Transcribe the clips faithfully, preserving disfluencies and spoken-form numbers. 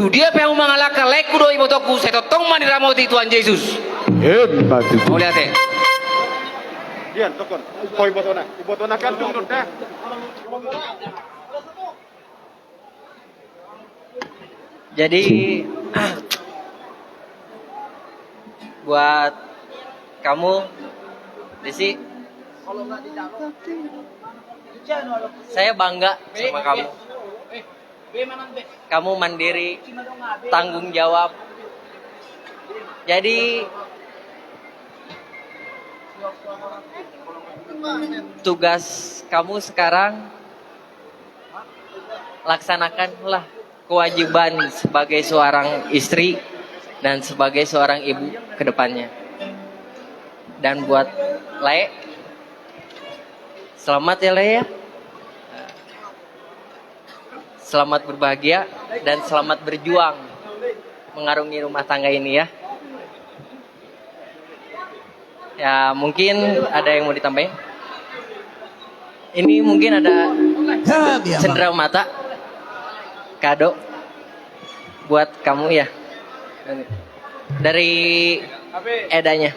Tudia pe hamu mangalangka, laengku do ibotongku, sai tongtong ma diramoti Tuhan Jesus. Emma tutu. Mauliate. Dian, tokon. Ho ibotona. Ibotona kan dung dung da. Jadi, buat kamu, Desi, saya bangga sama kamu. Kamu mandiri, tanggung jawab. Jadi, tugas kamu sekarang, laksanakanlah kewajiban sebagai seorang istri dan sebagai seorang ibu ke depannya. Dan buat Lae, selamat ya, Lae, ya. Selamat berbahagia dan selamat berjuang mengarungi rumah tangga ini, ya. Ya, mungkin ada yang mau ditambahin? Ini mungkin ada, ya, biar, Bang, cenderamata, kado buat kamu, ya. Dari edanya.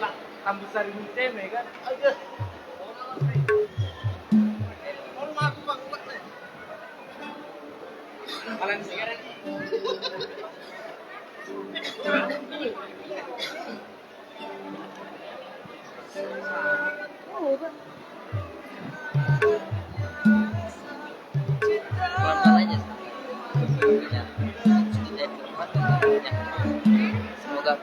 Semoga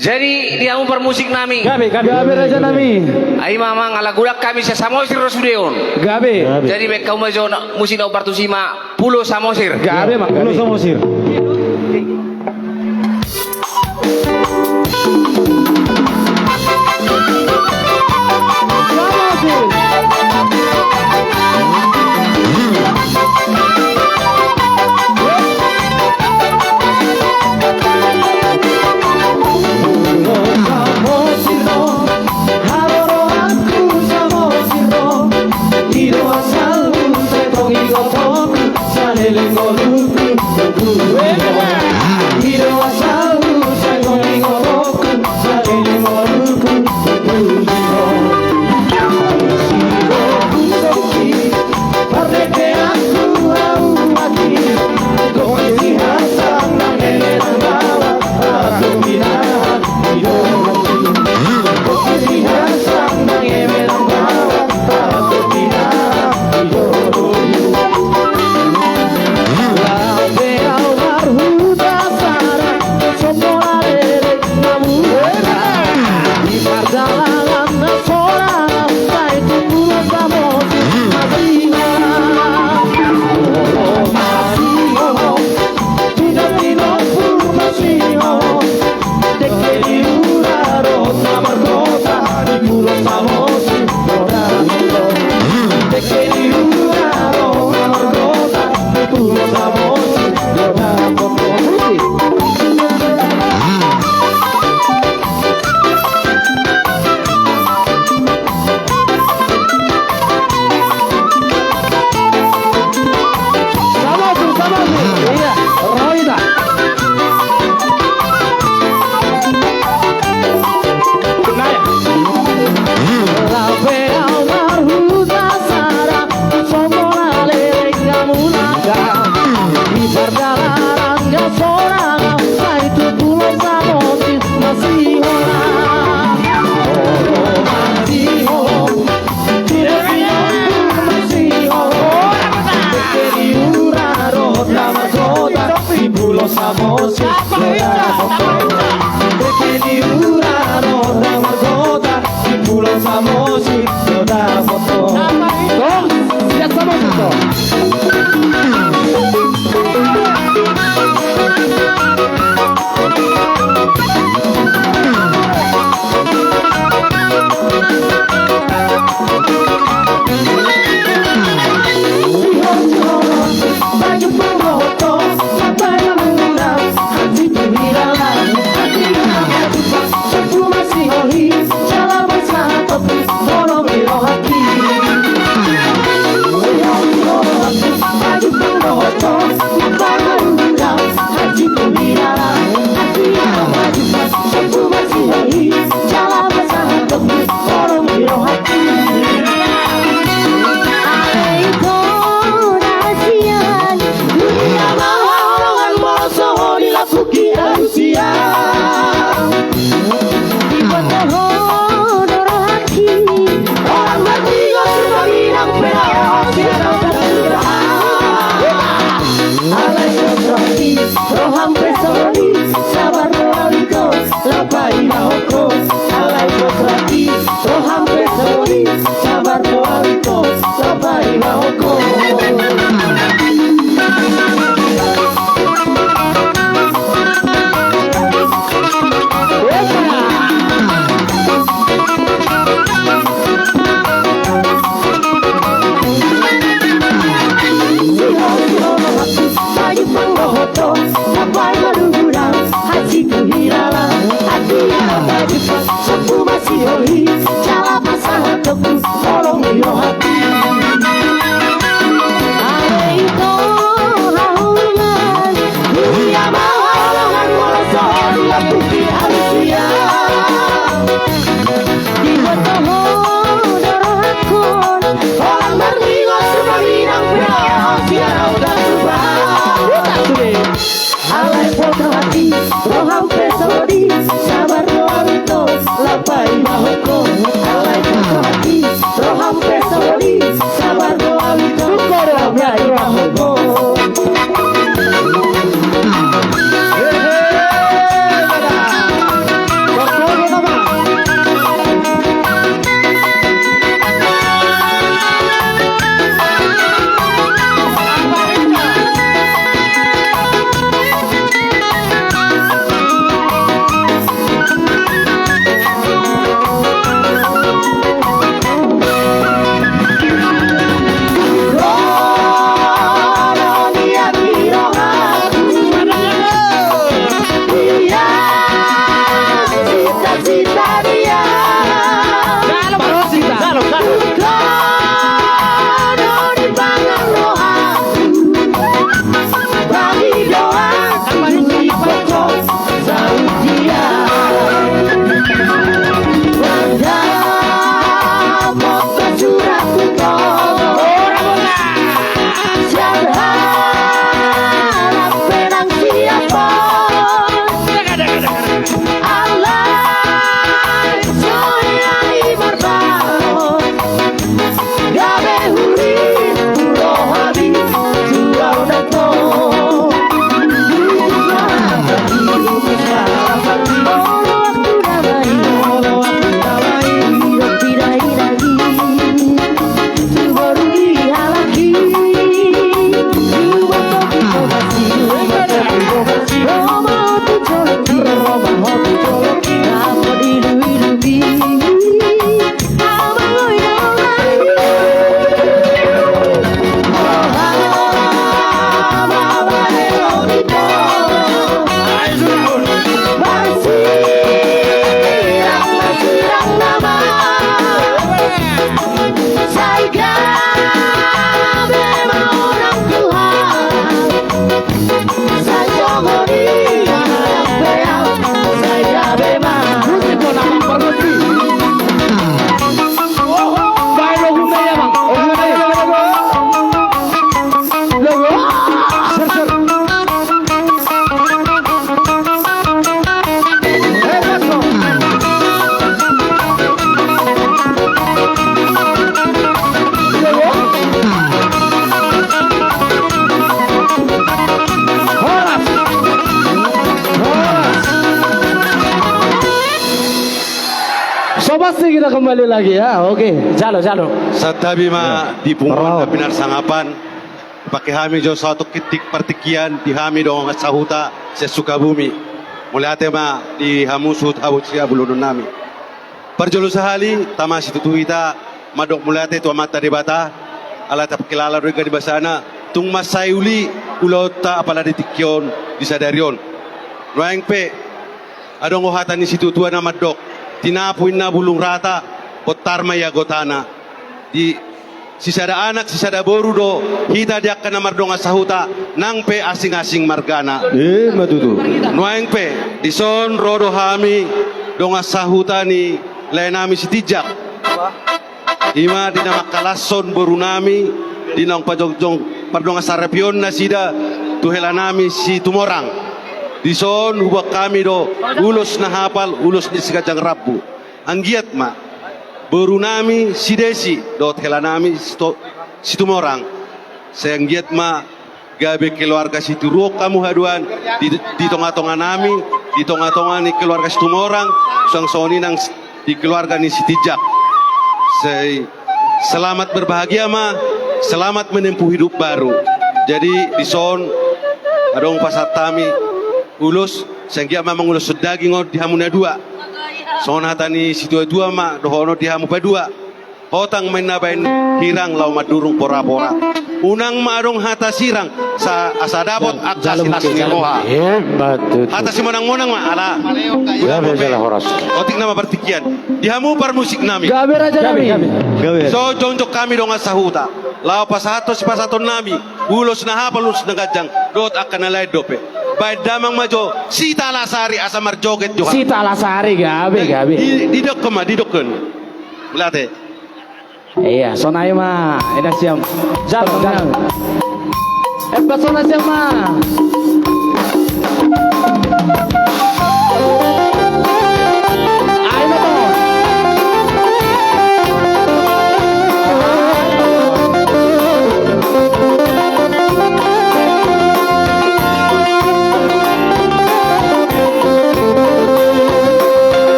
Jadi, di hamu parmusik nami. Gabe, gabe, gabe, raja nami. Ai ma, amang, ala godang hami sian Samosir do sude on. Gabe. Gabe. Jadi, baen hamu ma jo na, musik na umpartusi ma, Pulo Samosir. Gabe, amang, Pulo Samosir. Kita kembali lagi ya, oke, jalo, jalo. Santabi ma di punguan na pinarsangapan. Pake hami jo saotik partingkian di hami dongan sahuta sian Sukabumi. Mauliate ma di hamu suhut habot sihabulononnami. Parjolo sahali, tama situtu hita mandok mauliate tu Amanta Debata, ala tapakilala do i di basana, tung mansai uli ulaonta apala di tingki on, di sadari on. Nuaeng pe, adong do hata ni situatua na mandok, tinapu inna bulung rata, bontar ma ia gotana. Di sisada anak, sisada boru do hita di angka na mardongan sahuta, nang pe asing-asing margana. Ima tutu. Nuaeng pe, dison ro do hami dongan sahuta ni laenami Sitinjak. Ima di na mangkalashon borunami, di naung pajongjong pardongan saripeon nasida tu helanami Situmorang. Dison huboan hami do ulos na hapal, ulos ni siganjang rambu. Anggiat ma borunami si Desi dohot helanami Sito-, Situmorang. Sai anggiat ma gabe keluarga sitiruon hamu haduan di, di tonga-tonganami, di tonga-tonga ni keluarga Situmorang, suang songon i nang s-, di keluarga ni Sitinjak. Sai selamat berbahagia ma, selamat menempuh hidup baru. Jadi dison adong pasahat hami ulos, sai anggiat ma manguloshon daging on di hamu na dua. Songon hata ni situatua ma dohonon di hamu padua. Hotang ma inna baen hirang laho mandurung pora-pora. Unang ma adong hata sirang, sa-, asa dapot angka silas ni roha. Hata simonang-monang ma, ala. Otik nama partingkian. Di hamu parmusiknami. Gabe rajanami. Dison jongjong hami dongan sahuta laho pasahathon sipasahatonnami. Ulos na hapal, ulos na ganjang, dohot angka na lain dope. Baen damang ma jo Sitalasari asa marjoget jo. Sitalasari, gabe, gabe. Di, didokkon ma, didokkon. Mauliate. Iya, sonai ma, eda siam. Jalo, jalo. Eda sonai siam ma.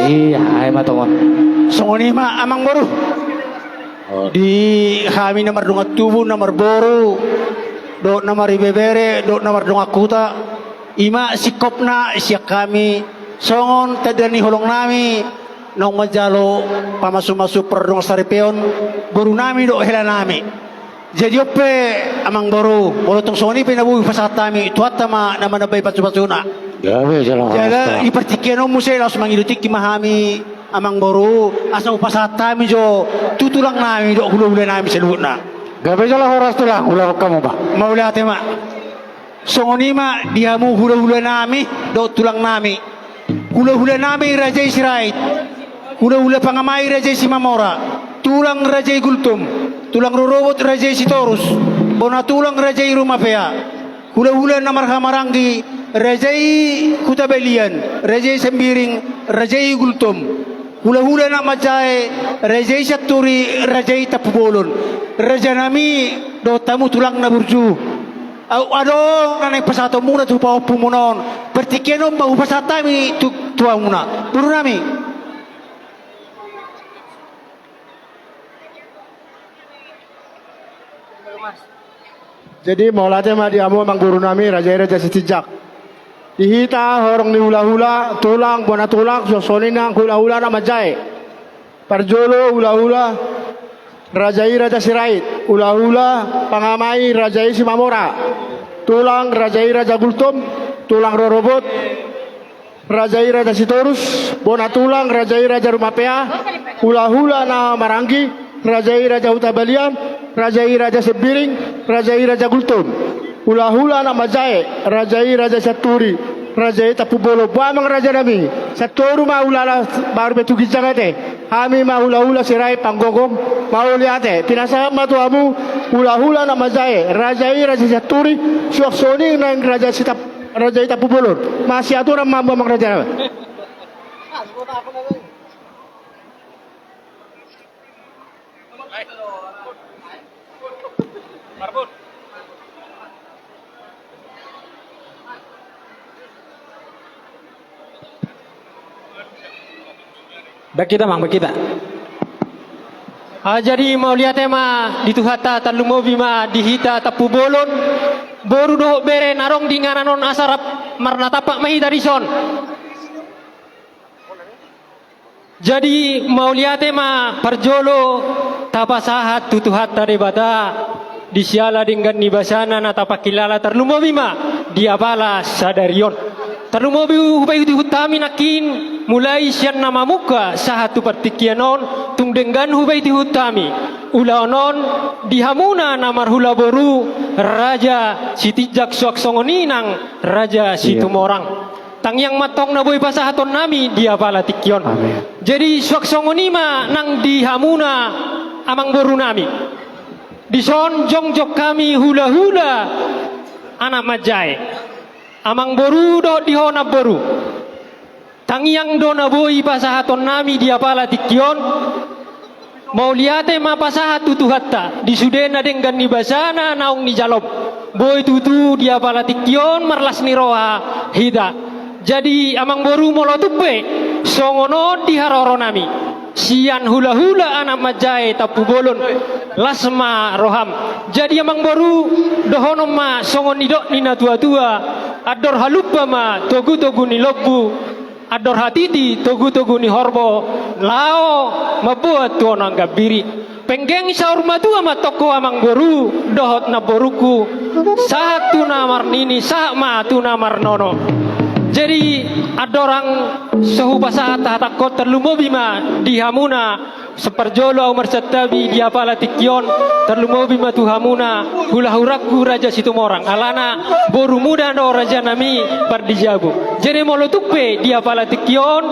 Iya, ai ma tongon. Songon i ma amang boru. Di hami na mardongan tubu, na marboru, dohot na maribebere, dohot na mardongan huta, ima singkopna sian hami, songon tanda ni holongnami, naung manjalo pamasu-masu pardongan saripeon, borunami dohot helanami. Jadi on pe amang boru, molo tung songon i pe na boi pasahat hami, Tuhanta ma na manambai pasu-pasuna. Jala di partingkian on muse laos mangido tingki ma hami, amang boru, asa hupasahat hami jo tu tulangnami dohot hula-hulanami saluhutna. Gabe jala horas tulang, ulaon hamu ma. Mauliate ma. Songon i ma di hamu hula-hulanami dohot tulangnami. Hula-hulanami raja i Sirait. Hula-hula pangamai raja i Simamora. Tulang raja i Gultom. Tulang rorobot raja i Sitorus. Bona tulang raja i Rumapea. Hula-hula na marhahamaranggi, raja i Hutabalian, raja i Sembiring, raja i Gultom. Hula-hula na manjae, raja i Sianturi, raja i Tampubolon. Rajanami, dohot hamu tulang na burju. Au adong na naeng pasahatonmuna tu pahompumuna on. Partingkian on ma hupasahat hami tu, tu hamuna. Boru nami. Jadi mauliate ma di hamu amang boru nami, raja i Raja Sitinjak. Di hita horong ni hulahula, tulang, bona tulang, suang songon i nang hulahula anak manjae. Parjolo hulahula, raja i Raja Sirait, hulahula pangamai raja i Simamora, tulang raja i Raja Gultom, tulang rorobot, raja i Raja Sitorus, bona tulang raja i Raja Rumapea, hulahula na maranggi, raja i Raja Hutabalian, raja i Raja Sembiring, raja i Raja Gultom, hulahula anak manjae, raja i Raja Sianturi, raja i Tampubolon. Boha amang raja nami, sian toru ma hulala baru pe tu ginjang ate. Hami ma hulahula Sirait Panggogom, mauliate, pinasahat ma tu hamu hulahula anak manjae, raja i Raja Sianturi, suang songon i nang raja Sitap-, raja i Tampubolon. Masiaturan ma hamu amang raja. Baen hita amang, baen hita. Ah, jadi mauliate ma di Tuhanta, tarlumobi ma di hita Tampubolon, boru dohot bere na adong di inganan on, asa rap marnatampak ma hita dison. Jadi mauliate ma parjolo tapasahat tu Tuhanta Debata di siala denggan ni basana na tapangkilala, tarlumobi ma di apala sadari on. Tarlumobi hupaihutihut hami nangkin, mulai sian na mamungka sahat tu partingkian on, tung denggan hupaihutihut hami ulaon on di hamuna na marhula boru, Raja Sitinjak suang songon i nang Raja Situmorang. Tangiang ma antong na boi pasahatonnami di apala tingki on. Amin. Jadi suang songon i ma nang di hamuna amang boru nami. Dison jongjong hami hulahula anak manjae, amang boru dohot di ho namboru. Tangiang do na boi pasahatonnami di apala tingki on. Mauliate ma pasahat tu Tuhanta di sude na denggan ni basana naung nijalom. Boi tutu di apala tingki on marlas ni roha hita. Jadi amang boru, molo tung pe songon on di haroronami sian hulahula anak manjae Tampubolon, las ma roham. Jadi amang boru, dohonon ma songon nidok ni natuatua: Andor halumpang ma togutogu ni lombu, andor hatiti togutogu ni horbo, laho mamboan tu onan gambiri. Penggeng saur matua ma antong ho amang boru dohot namborungku, sahat tu na marnini, sahat ma tu na marnono. Jadi andorang so hupasahat hatangkon, tarlumobi ma di hamuna. Sian parjolo ahu marsantabi di apala tingki on, tarlumobi ma tu hamuna hulahulangku Raja Situmorang, alana borumuna do rajanami pardijabu. Jadi molo tung pe di apala tingki on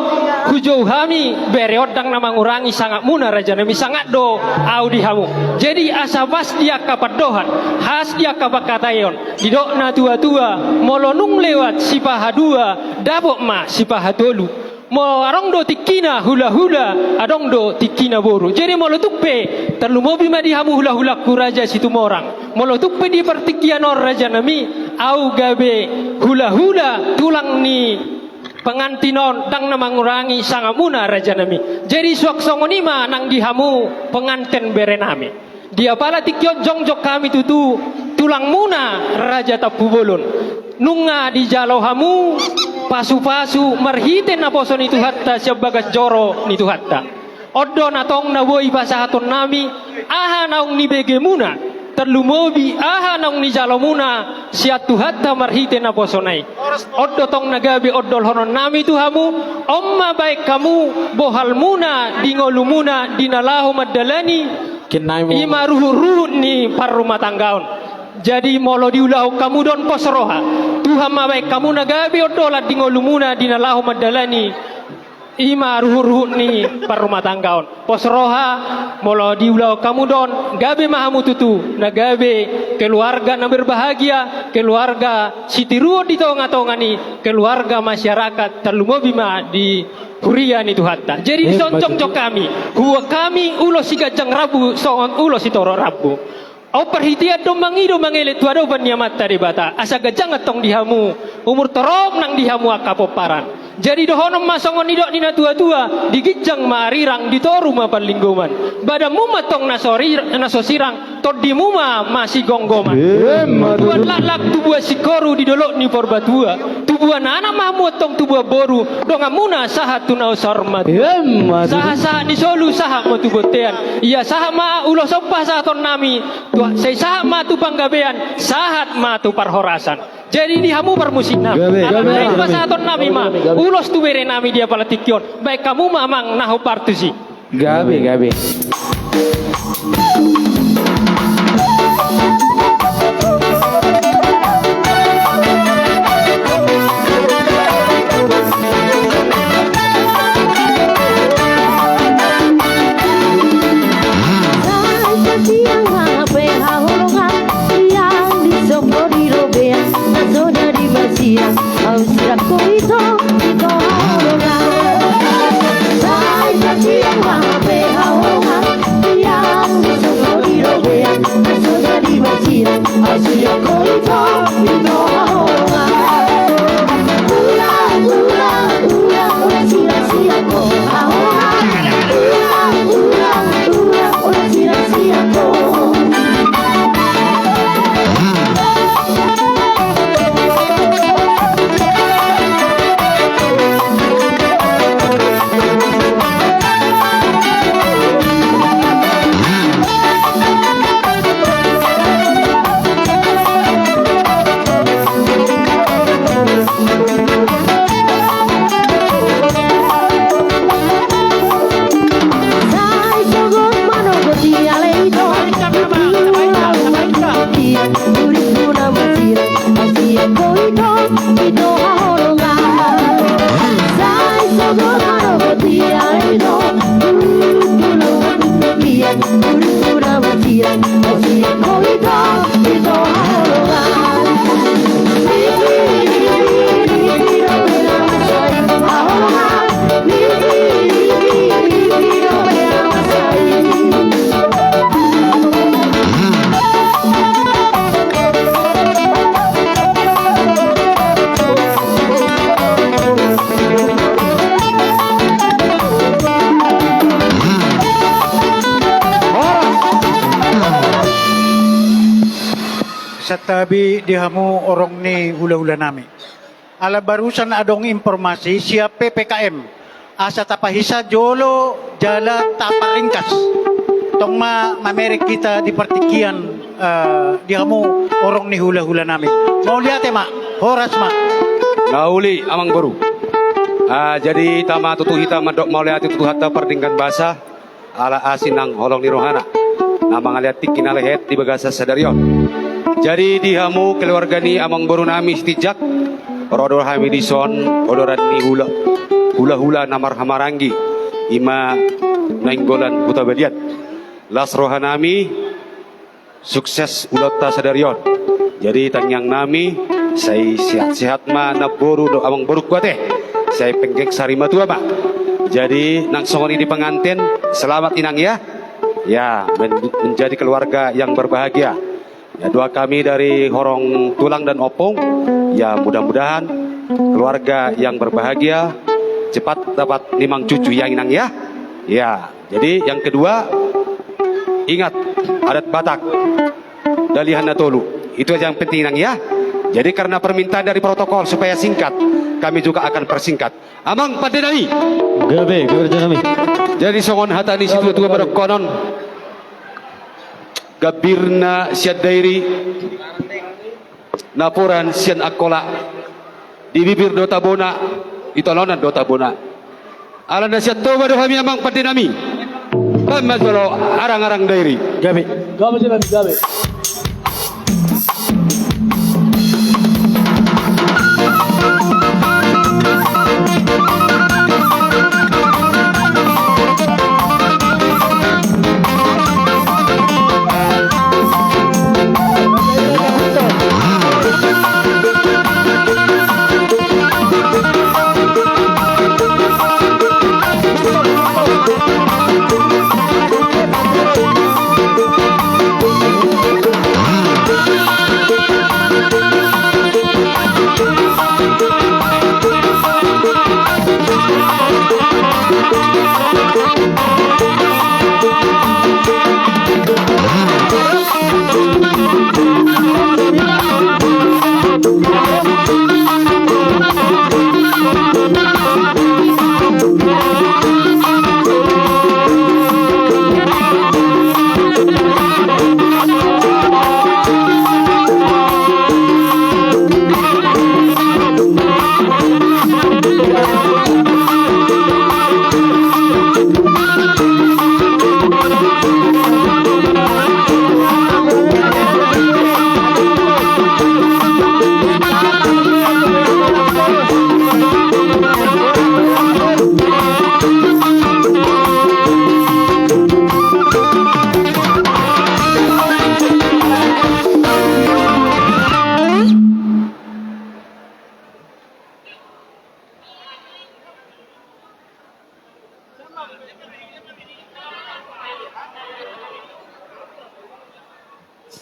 hujou hami, bere on ndang na mangurangi sangapmuna rajanami, sangap do ahu di hamu. Jadi asa pas di angka pandohan, pas di angka pangkataion, didok natuatua: Molo nunga lewat sipahadua, dapot ma sipahatolu. Molo adong do tingkina hulahula, adong do tingkina boru. Jadi molo tung pe, tarlumobi ma di hamu hulahulangku Raja Situmorang, molo tung pe di partingkian on rajanami ahu gabe hulahula tulang ni pengantin on, ndang na mangurangi sangapmuna rajanami. Jadi suang songon i ma nang di hamu penganten berenami. Di apala tingki on jongjong hami tutu tulangmuna Raja Tampubolon. Nunga dijalo hamu pasupasu marhite naposo ni Tuhanta sian bagas joro ni Tuhanta. On do na tong na boi pasahatonnami aha naung nibegemuna, tarlumobi aha naung nijalomuna sian Tuhanta marhite naposona i. On do tong na gabe ondolhononnami tu hamu. On ma baen hamu bohalmuna di ngolumuna di na laho mandalani, i ma ruhutruhut ni parrumatanggaon. Jadi molo diulahon hamu do on pos roha, Tuhan ma baen hamu na gabe ondolan di ngolumuna di na laho mandalani, i ma ruhutruhut ni parrumatanggaon. Pos roha, molo diulahon hamu do on, gabe ma hamu tutu na gabe keluarga na berbahagia, keluarga sitiruon di tongatonga ni keluarga masyarakat, tarlumobi ma di huria ni Tuhanta. Jadi dison jongjong hami, huboan hami ulos siganjang rambu songon ulos sitorop rambu. Au parhitean do mangido mangele tu adopan ni Amanta Debata, asa ganjang antong di hamu umur torop nang di hamu angka pomparan. Jadi dohonon ma songon nidok ni na tua-tua, di ginjang ma arirang, di toru ma parlinggoman. Badanmu ma antong na so ri-, na so sirang, tondimu ma masigomgoman. Emma tutu. Tubuan laklak, tubuan singkoru di dolok ni Purbatua. Tubuan anak ma hamu antong tubuan boru, donganmuna sahat tu na saur matua. Emma tutu. Sahat-sahat ni solu, sahat ma tu bontean. Ia sahat ma ulos on pasahatonnami, tu, sai sahat ma tu panggabean, sahat ma tu parhorasan. Jadi di hamu parmusiknami. Gabe, gabe, gabe. Pasahatonnami ma ulos tu berenami di apala tingki on. Baen hamu ma amang na hombar tusi. Gabe, gabe. Santabi di hamu horong ni hula-hula nami. Ala barusan adong informasi sian P P K M, asa tapahisa jolo jala taparringkas. Tong ma mamereng hita di partingkian, eh, di hamu horong ni hula-hula nami. Mauliate ma, horas ma. Na uli amang boru. Ah, jadi tama tutu hita mandok mauliate tu Tuhanta pardenggan basa. Ala asi nang holong ni rohana na mangalean tingki na lehet di bagasan sadari on. Jadi di hamu keluarga ni amang boru nami Sitinjak, ro do hami dison odoran ni hula, hula-hula na marhahamaranggi, i ma Nainggolan Hutabalian. Las roha nami, sukses ulaonta sadari on. Jadi tangiang nami, sai sehat-sehat ma namboru dohot amang borungku ate. Sai penggeng sari matua ma. Jadi nang songon i di pengantin, selamat inang ya. Ya, men-, menjadi keluarga yang berbahagia. Ya, doa kami dari horong tulang dan ompung, ya mudah-mudahan keluarga yang berbahagia cepat dapat limang cucu ya inang ya. Ya. Jadi yang kedua, ingat adat Batak, dalihan na tolu. Itu aja yang penting inang ya. Jadi karena permintaan dari protokol supaya singkat, kami juga akan persingkat. Amang pande nami. Gabe, gabe raja nami. Jadi songon hata ni situa-tua mandokkon on, gambirna sian Dairi, napuran sian Angkola, di bibir do tabona, di tolonan do tabona. Ala na sian Toba do hami amang pande nami. Baen ma jolo arang-arang Dairi. Gabe. Gabe, gabe, gabe.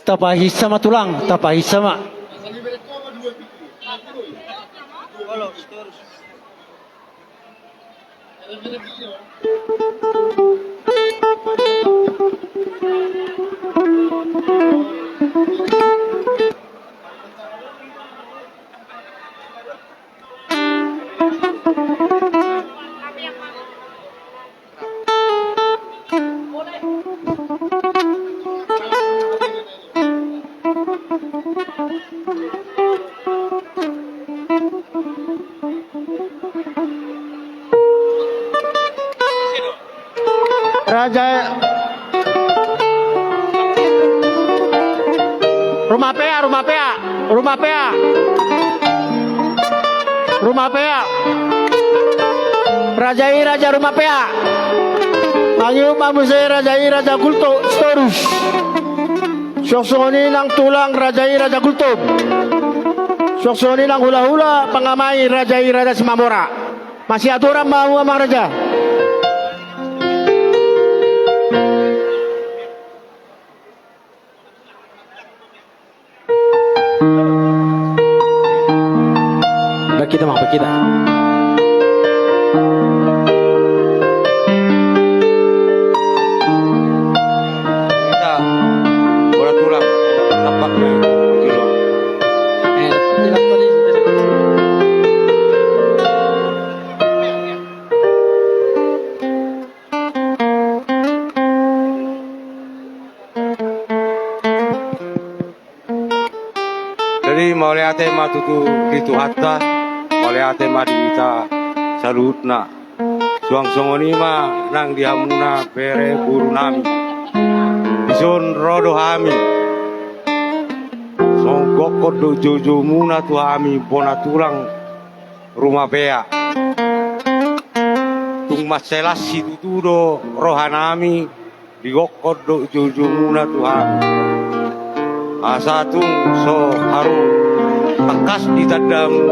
Tapahinsa ma tulang, tapahinsa ma. Raja Rumapea, Rumapea, Rumapea. Rumapea. Raja i Raja Rumapea. Mangihut ma muse Raja i Raja Gultom Sitorus. Suang songon i nang tulang Raja i Raja Gultom. Suang songon i nang hulahula pangamai Raja i Raja Simamora. Masiaturan ma hamu amang raja. Baen hita, Mang, baen hita. Hita, bola tulang, tampak ni tulang. Jadi mauliate ma tutu di Tuhanta, mauliate ma di hita saluhutna. Suang songon i ma nang di hamuna bere boru nami. Dison ro do hami. Songon gokkon do joujoumuna tu hami bona tulang Rumapea. Tung mansai las situtu do rohanami, digokkon do joujoumuna tu hami. Asa tung so haru tangkas ditandamu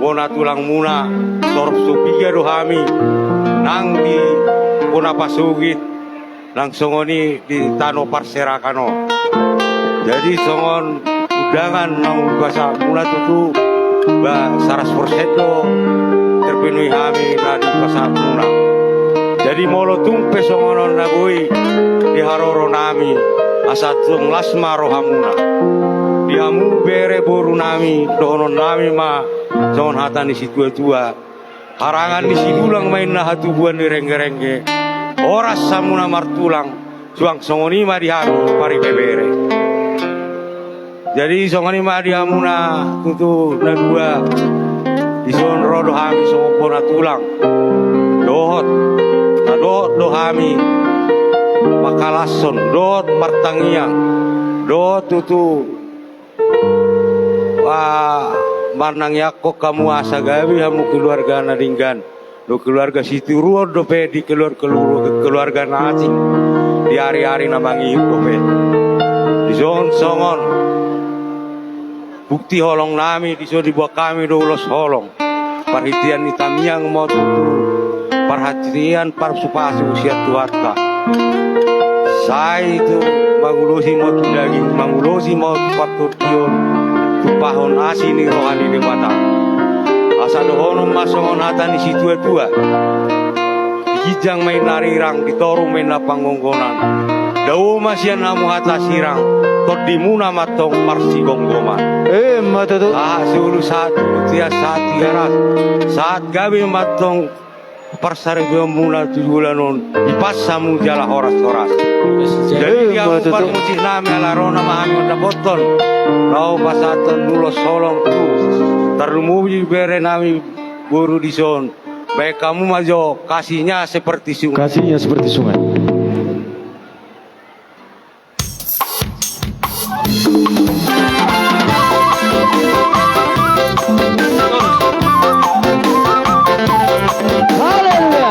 bona tulangmuna, torop so piga do hami nang di bona pasogit, nang songon i di tano parserakan on. Jadi songon undangan naung dipasahatmuna tutu, ba saratus persen do terpenuhi hami na dipasahatmuna. Jadi molo tung pe songon on na boi di haroronami, asa tung las ma rohamuna. Di hamu bere borunami, dohononnami ma songon hata ni situatua: Harangan ni sidulang ma inna hatubuan ni renggerengge. Horas hamuna martulang, suang songon i ma di hami paribebere. Jadi songon i ma di hamuna tutu na dua. Dison ro do hami songon bona tulang. Dohot, na dohot do hami mangkalashon, dohot martangiang, dohot tutu, ah, marnangiangkon hamu asa gabe hamu keluarga na denggan dohot keluarga sitiruon dope di keluar-, keluar-, keluarga na asing di ari-ari na mangihut dope. Dison songon bukti holongnami, dison diboan hami do ulos holong. Parhitean ni tangiang ma tutu, parhitean parsupasu sian Tuhanta. Sai tu mangulosi ma tu daging, mangulosi ma tu partondion, tumpahon asi ni roha ni Debata. Asa dohonon ma songon hata ni situatua: Di ginjang ma inna arirang, di toru ma inna panggonggonan. Dao ma sian hamu hata sirang, tondimuna ma antong marsigomgoman. Emma tutu. Sahat siulu, sahat jolo, tias, sahat tigaras, sahat gabe ma antong parsaripeonmuna tu joloan on, dipas hamu jala horas-horas. Jadi di hamu parmusiknami, ala ro nama hami mandapothon laho pasahathon ulos holong tu tarlumobi berenami boru dison. Baen hamu ma jo, kasihnya seperti sungai. Kasihnya seperti sungai. Haleluya.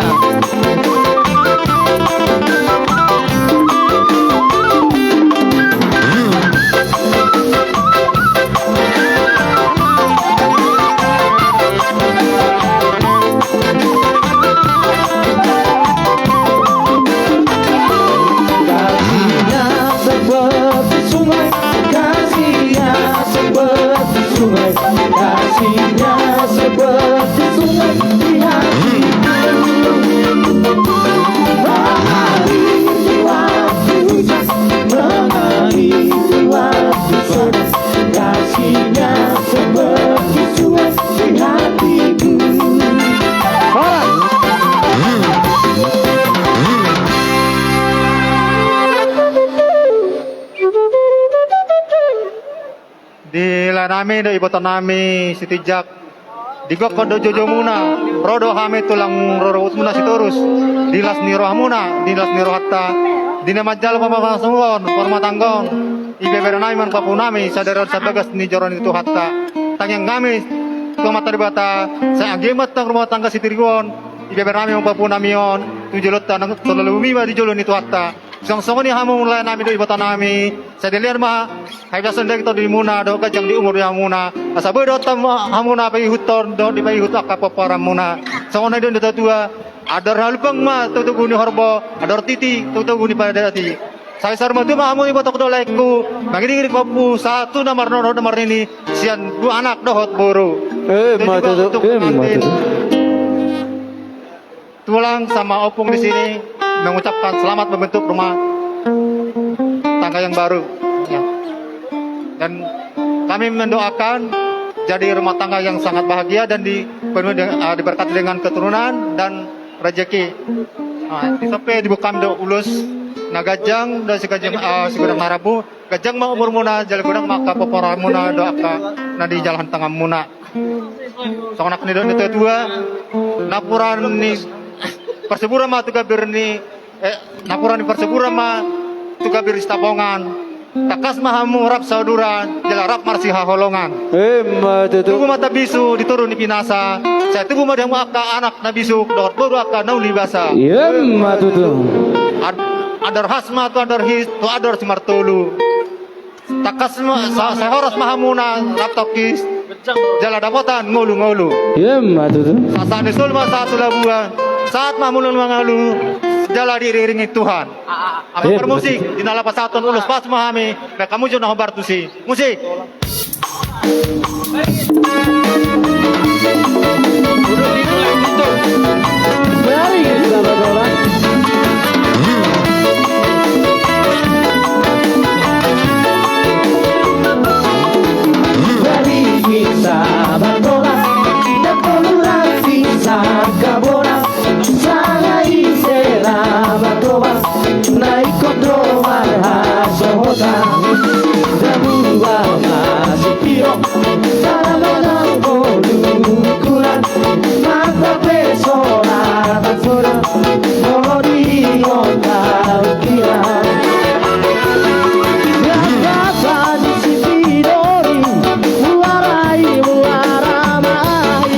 Nami dohot ibotonami Sitinjak, di gokhon dohot joujou muna, ro do hami tulang rorobot muna Sitorus, di las ni roha muna, di las ni rohanta, di na manjalo pamarsomuon, parumatanggaon, ibebere nami manang pahompu nami sadari on sian bagas ni joro ni Tuhanta. Tangiang nami tu Amanta Debata, sai anggiat ma tong rumah tangga sitiruon ibebere nami manang pahompu nami on tu joloanta, nang so leleng ma di jolo ni Tuhanta. Suang songon i hamu lae nami dohot ibotonami, sai dilehon ma hahipason di angka tondi muna dohot ganjang di umur di hamuna, asa boi dohot hamuna paihuthon dohot dipaihut angka pomparan muna. Songon na nidok ni natuatua, andor halumpang ma togutogu ni horbo, andor titi togutogu ni paradati. Sai saur matua ma hamu iboto dohot laengku, mangiringiring pahompu sahat tu na marnono dohot na marnini, sian dua anak dohot boru. Emma tutu, emma tutu. Tulang sama opung di sini mengucapkan selamat membentuk rumah tangga yang baru. Ya. Dan kami mendoakan jadi rumah tangga yang sangat bahagia dan dipenuhi dengan, ah, diberkati dengan keturunan dan rezeki. Ah, di sampe dibuka do ulos na ganjang dan si ganjang, ah, si ganjang na rambu. Ganjang ma umurmuna, jala godang ma angka pomparanmuna dohot angka na di jalahan tanganmuna. Songon na nidok ni natuatua, napuran ni parsebura ma tu gambir ni, eh, napuran ni parsebura ma tu gambir ni Sitapongan. Tangkas ma hamu rap sauduran, jala rap marsihaholongan. Emma tutu. Tubu ma tambisu di toru ni pinasa, sai tubu ma di hamu angka anak na bisuk dohot boru angka na uli basa. Emma tutu. Ad-, andor has ma tu andor his, tu andor simartolu. Tangkas ma, sa-, sai horas ma hamuna rap tongkis, jala dapotan ngolungolu. Emma tutu. Sahat ni solu ma sahat tu labuan, sahat ma hamuna mangolu, jala diiringiring Tuhan. Ami parmusik, di na laho pasahathon ulos, pas ma hami, baen hamu jo na hombar tusi. Musik. Sanga ise na martoba, na ingkon do marhasohotan. Dabuan na sipiro, jala manang ngolu ukuran, mata pe sola na sola, molo di on tarukiran. Gagasan sipidori, muarai muara mai.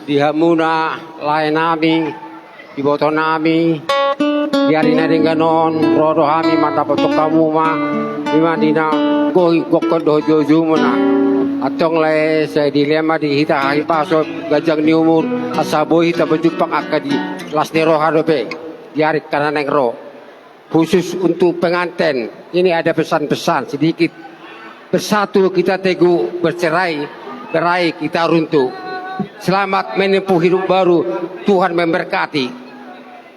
Di hamuna lae nami, iboto nami, di ari na denggan on ro do hami mandapothon hamu ma, ima di na gohi gokhon dohot joujoumuna. Antong lae, sai dilehon ma di hita hahipason, ganjang ni umur, asa boi hita manjumpang angka di las ni roha dope di ari na naeng ro. Khusus untuk penganten, ini ada pesan-pesan sedikit. Bersatu kita teguh, bercerai berai kita runtuh. Selamat menempuh hidup baru, Tuhan memberkati.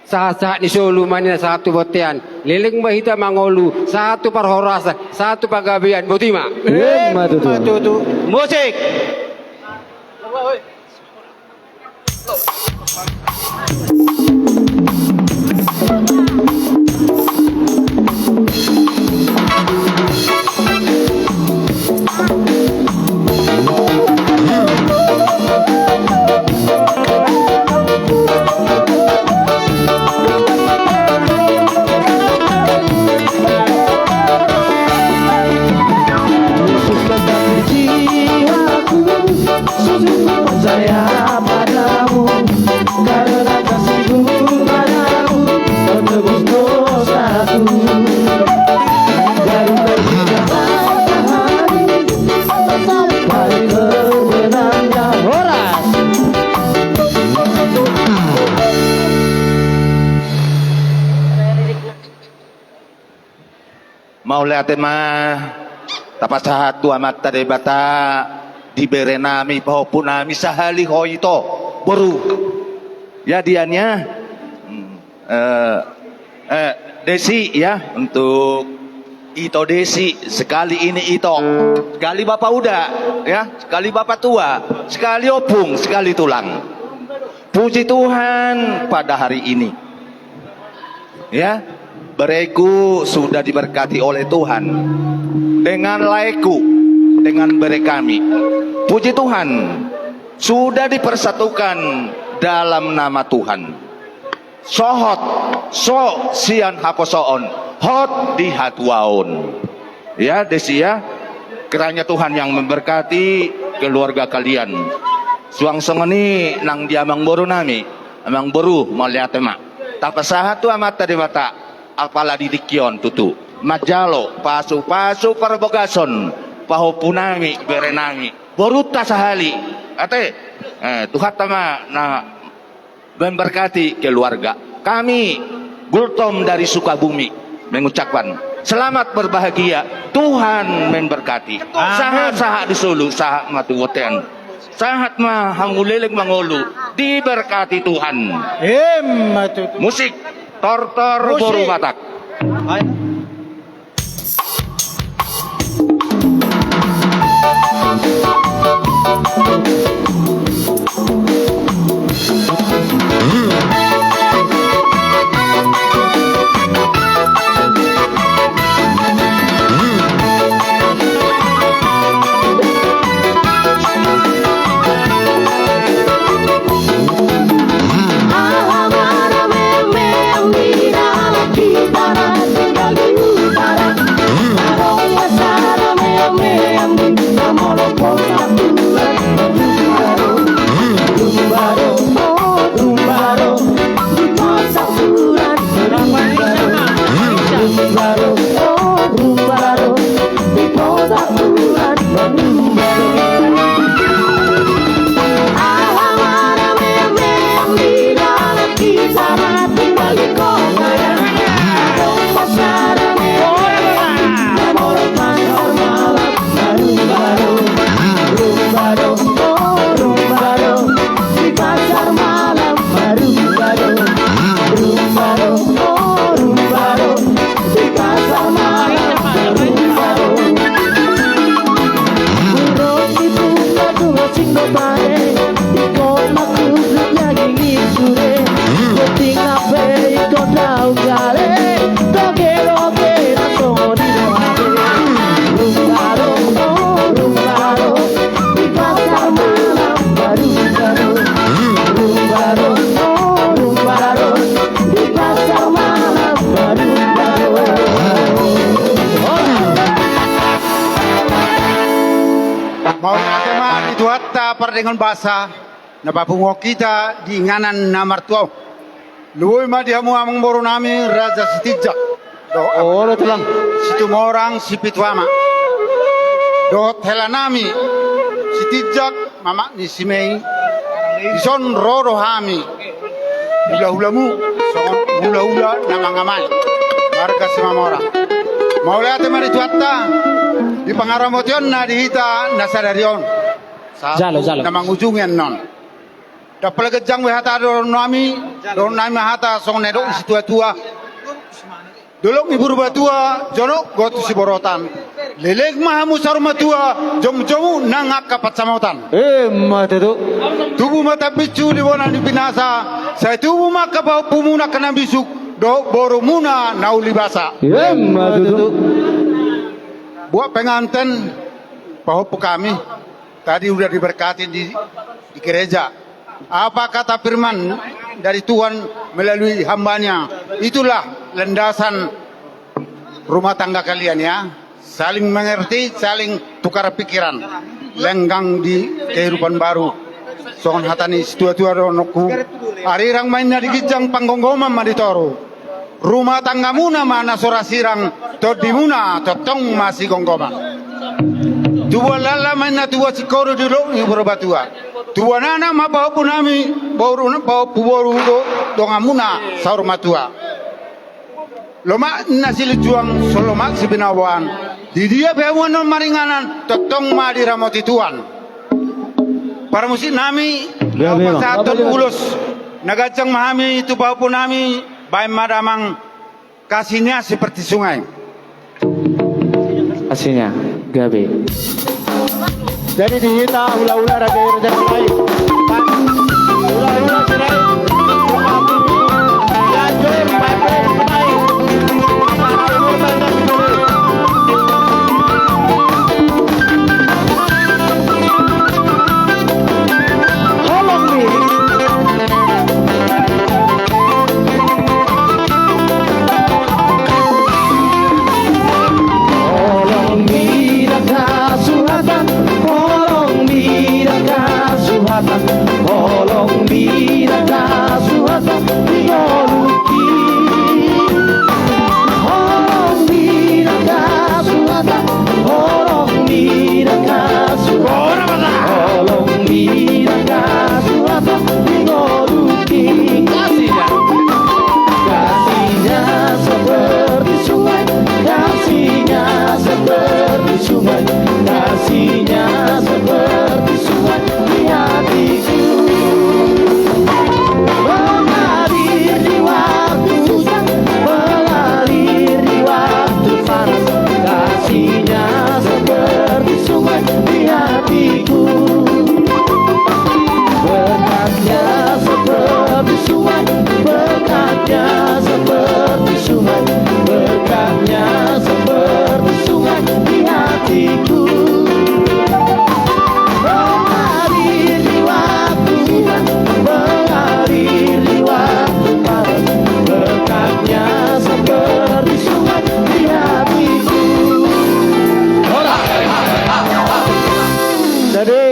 Sahat-sahat ni solu ma ninna sahat tu bontean. Leleng ma hita mangolu, sahat tu parhorasan, sahat tu panggabean. Boti ma. Emma tutu. Musik. Mauliate ma tapasahat tu Amanta Debata di berenami, pahompunami sahali ho ito, boru. Ya, Dian, ya. Hmm. Eh, eh, Desi, ya, untuk ito Desi, sekali ini ito, sekali Bapak Uda, ya, sekali Bapak Tua, sekali ompung, sekali tulang. Puji Tuhan, pada hari ini, ya, bereku sudah diberkati oleh Tuhan dengan laeku, dengan bere kami. Puji Tuhan, sudah dipersatukan dalam nama Tuhan. So hot, so sian haposoon, hot di hatuaon. Ya, Desi, ya. Kiranya Tuhan yang memberkati keluarga kalian. Suang songon i nang di amangborunami, amangboru, mauliate ma. Tapasahat tu Amanta Debata, apala di tingki on tutu manjalo pasupasu parbagason pahompunami, berenami, borunta sahali. Ate, eh, Tuhanta ma na memberkati keluarga. Kami, Gultom dari Sukabumi, mengucapkan selamat berbahagia, Tuhan memberkati. Amin. Sahat, sahat di solu, sahat ma tu bontean. Sahat ma hamu leleng mangolu, diberkati Tuhan. Emma tutu. Musik, tortor. Musik. Boru Batak. Ayo. Mauliate ma di Tuhanta pardenggan basa na papunguhon hita di inganan na martua on. Lumobi ma di hamu amangborunami Raja Sitinjak dohot, olo, tulang, Situmorang Sipitu Ama, dohot helanami Sitinjak, mamak ni si Mei. Dison ro do hami hulahulamu, songon hulahula na mangamai, marga Simamora. Mauliate ma di Tuhanta di pangaramotionna di hita na sadari on. Sa-, jalo, jalo, na mangujungi annon. Ndang pola ganjang be hata dohononnami, dohononnami ma hata songon na nidok ni situatua. Dolok ni Purbatua, jonok gotu siborotan. Leleng ma hamu saur matua, jomujomu nang angka pansamotan. Emma tutu. Tubu ma tambinsu di bona ni pinasa, sai tubu ma angka pahompumuna angka na bisuk, dohot borumuna na uli basa. Emma tutu. Buat pengantin, pahompu kami, tadi udah diberkatin di, di gereja. Apa kata firman dari Tuhan melalui hambanya, itulah landasan rumah tangga kalian, ya. Saling mengerti, saling tukar pikiran. Lenggang di kehidupan baru. Songon hata ni situatua dohononku, arirang ma inna di ginjang, panggomgoman ma di toru. Rumah tanggamuna ma na so ra sirang, tondimuna tongtong masigomgoman. Tubuan lala ma inna tubuan singkoru di dolok ni Purbatua. Tubuan anak ma pahompunami, boru, pahompu boru do, donganmuna saur matua. Lomak na silinjuang, so lomak sibinaboan. Di dia pe hamu annon maringanan, tongtong ma diramoti Tuhan. Parmusik nami, laho pasahathon ulos na ganjang ma hami tu pahompu nami, baen ma damang. Kasihnya seperti sungai. Kasihnya, gabe. Jadi di hita hulahula raja i, raja Sirait. Hulahula Sirait. Holong ni. Holong ni dangka suhatan, holong ni dangka suhatan, holong ni dangka suhatan di ngolungki. Holong ni dangka suhatan, holong ni dangka suhatan, holong ni dangka suhatan di ngolungki. Kasihnya seperti sungai, kasihnya seperti sungai, kasihnya seperti sungai di hatiku. Mengalir di waktu hujan, mengalir di waktu panas, kasihnya seperti sungai di hatiku. Berkatnya seperti sungai, berkatnya seperti sungai, berkatnya seperti sungai di hatiku. Mengalir di waktu hujan, mengalir di waktu panas, berkatnya seperti sungai di hatiku. Jadi,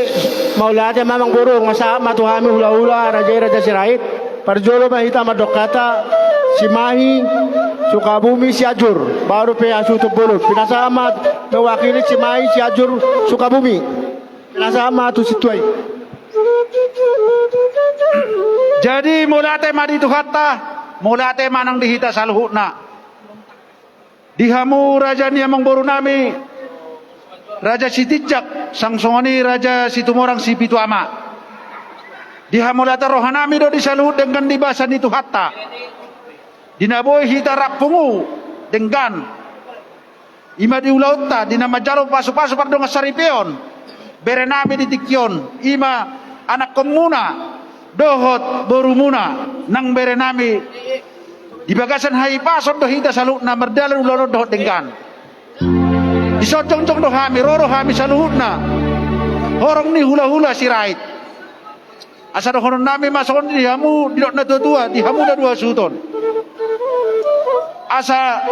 mauliate ma amangboru, nga sahat ma tu hami hulahula raja i, raja Sirait. Parjolo ma hita mandok hata, Simahi, Sukabumi, Sianjur, baru pe hasuhuton bolon. Pinasahat ma mewakili Simahi, Sianjur, Sukabumi. Pinasahat ma tu sintua i. Jadi mauliate ma di Tuhanta, mauliate ma nang di hita saluhutna. Di hamu raja ni amangboru nami, Raja Sitinjak, sang songon i Raja Situmorang Sipitu Ama. Di hamauliateon roha nami do di saluhut denggan di basa ni Tuhanta. Di na boi hita rap pungu denggan. I ma di ulaonta, di na manjalo pasupasu pardongan saripeon bere nami di tingki on, i ma anakkonmuna dohot borumuna nang bere nami. Di bagasan hahipason do hita saluhutna mardalan ulaon on dohot denggan. Dison jongjong do hami, ro do hami saluhutna horong ni hulahula Sirait. Asa dohonon nami ma songon di hamu, didok na tuatua, di hamu na dua suhut on. Asa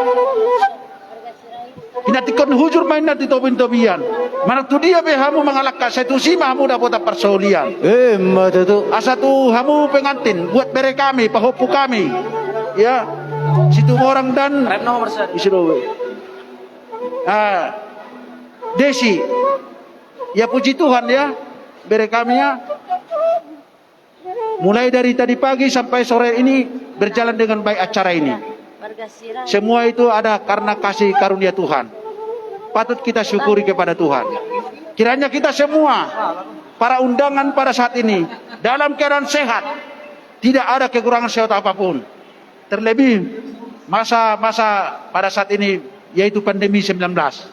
pinantikhon hujur ma inna di tobintobian. Manang tu dia pe hamu mangalangka, sai tusi ma hamu dapotan parsaulian. Emma tutu. Asa tu hamu pengantin, buat bere kami, pahompu kami, ya, Situmorang dan Desi. Ya, puji Tuhan ya, bere kami ya. Mulai dari tadi pagi sampai sore ini berjalan dengan baik acara ini. Semua itu ada karena kasih karunia Tuhan. Patut kita syukuri kepada Tuhan. Kiranya kita semua, para undangan pada saat ini, dalam keadaan sehat, tidak ada kekurangan sesuatu apapun. Terlebih masa-masa pada saat ini, yaitu pandemi sembilan belas,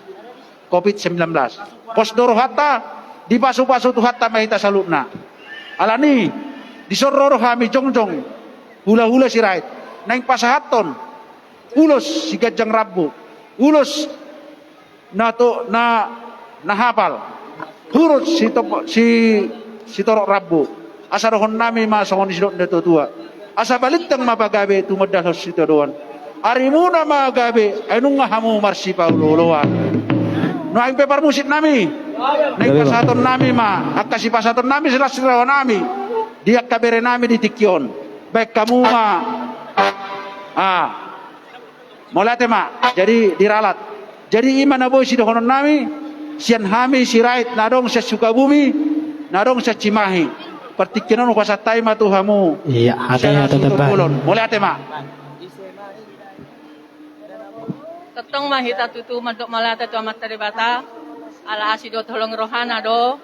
covid sembilan belas. Pos do rohanta, dipasupasu Tuhanta ma hita saluhutna. Alani, dison ro do hami jongjong hulahula Sirait, naeng pasahathon ulos siganjang rambu, ulos na to, na, na hapal, huruf si, si, sitorop rambu. Asa dohonon nami ma songon i sidok ni natuatua. Asa balintang ma pagabe tumundalhon sitadoan. Arimuna ma gabe, ai nunga hamu marsipaolooloan. Nuaeng pe parmusik nami, naeng pasahaton nami ma angka sipasahaton nami silas ni roha nami di angka bere nami di tingki on. Baen hamu ma. Ah. Mauliate ma, jadi diralat. Jadi i ma na boi sidohonon nami, sian hami Sirait na adong sian Sukabumi, na adong sian Cimahi. Partingkian on hupasahat hami ma tu hamu. Iya, hata, sian hata, hasuhuton bolon. Mauliate ma. Tongtong ma hita tutu mandok mauliate tu Amanta Debata, ala asi dohot holong ni rohana do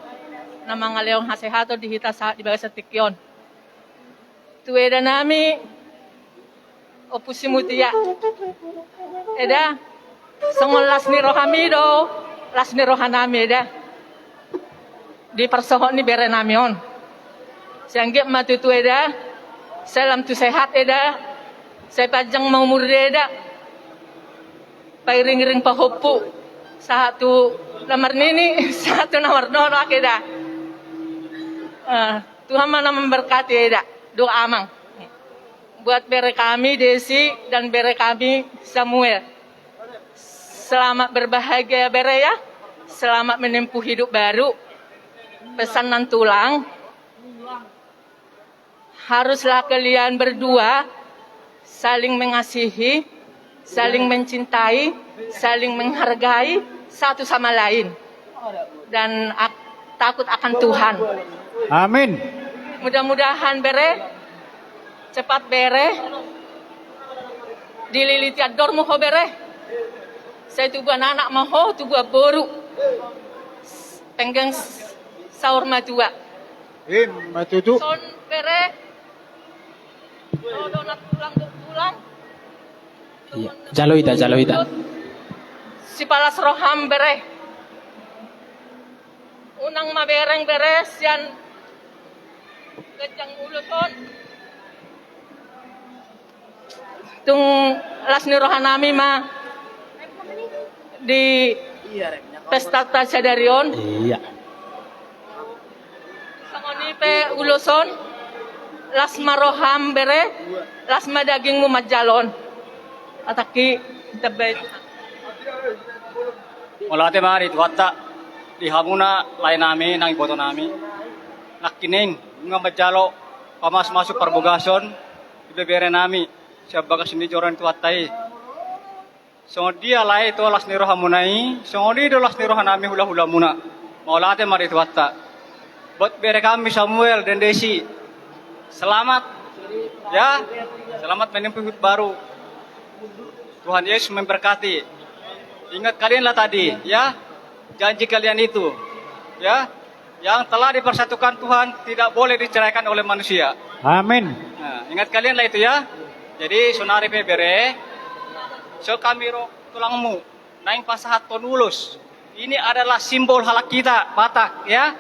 na mangalehon hasehaton di hita sahat di bagasan tingki on. Tu eda nami, Ompu si Mutia. Eda, songon las ni rohami do las ni rohanami, eda. Di parsohot ni bere nami on. Sai anggiat ma tutu, eda, sai lam tu sehat, eda, sai panjang ma umur, eda, pairing-iring pahompu sahat tu na marnini, sahat tu na marnono, eda. Eh, Tuhan ma na memberkati, eda, doa amang. Buat bere kami Desi dan bere kami Samuel. Selamat berbahagia, bere, ya. Selamat menempuh hidup baru. Pesan nantulang, haruslah kalian berdua saling mengasihi, saling mencintai, saling menghargai satu sama lain. Dan ak-, takut akan Tuhan. Amin. Mudah-mudahan, bere, cepat, bere, dililiti andormu ho, bere. Sai tubuan anak ma ho, tubuan boru. Penggeng s-, saur matua. Ima tutu. Son, bere. Dohot nantulang, dohot tulang. Iya, jalo hita, jalo hita. Sipalas roham, bere. Unang ma bereng, bere, sian ganjang ulos on. Tung las ni rohanami ma di pesta sadari on. Iya. Songon i pe ulos on, las ma roham, bere, las ma dagingmu manjalo on. Ataki, tabai. Mauliate ma di Tuhanta, di hamuna lae nami nang iboto nami. Nangkining, nunga manjalo pamasumasuon parbagason, ibebere nami, sian bagas ni joro ni Tuhanta i. Songon dia lae tu las ni rohamuna i, songon i do las ni roha nami hulahulamuna. Mauliate ma di Tuhanta. Buat bere kami Samuel dan Desi. Selamat, ya. Selamat menempuh hidup baru. Tuhan Yesus memberkati. Ingat kalianlah tadi, ya. Janji kalian itu, ya. Yang telah dipersatukan Tuhan tidak boleh diceraikan oleh manusia. Amin. Nah, ingat kalianlah itu, ya. Jadi, sonari pe, bere, so kami ro tulangmu naeng pasahathon ulos. Ini adalah simbol halak kita Batak, ya.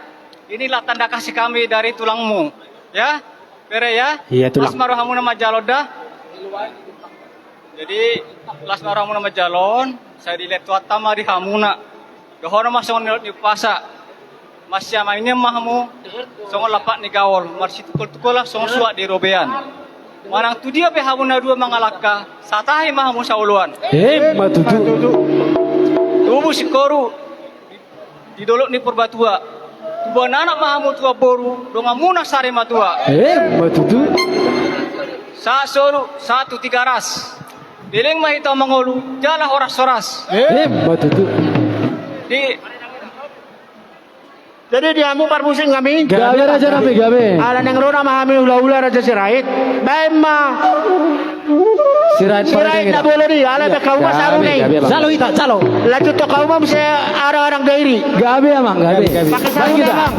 Inilah tanda kasih kami dari tulangmu, ya. Bere, ya. Iya, tulang. Las ma rohamuna manjalo on da. Jadi, las ma rohamuna manjalo on, sai dilehon Tuhanta ma di hamuna. Dohonon ma songon nidok ni umpasa. Marsiamaingian ma hamu songon lampak ni gaol, marsitungkoltungkolan songon suak di robean. Manang tu dia pe hamu na dua mangalangka, satahi ma hamu saoloan. Ima tutu. Tubu singkoru di dolok ni Purbatua. Tubuan anak ma hamu, tubuan boru, donganmuna sari matua. Ima tutu. Sahat solu, sahat tu Tigaras. Leleng ma hita mangolu, jala horashoras. Ima tutu. Di Jadi di hamu parmusik nami. Gabe, raja nami, gabe. Ala naeng ro nama hami hulahula Raja Sirait. Baen ma Sirait, Sirait na bolon i, ala baen hamu ma saru nai. Gabe, gabe, bang. Jalo hita, jalo. Lanjut tu hamu ma muse arang-arang Dairi. Gabe, amang, gabe. Pake saru nai, amang.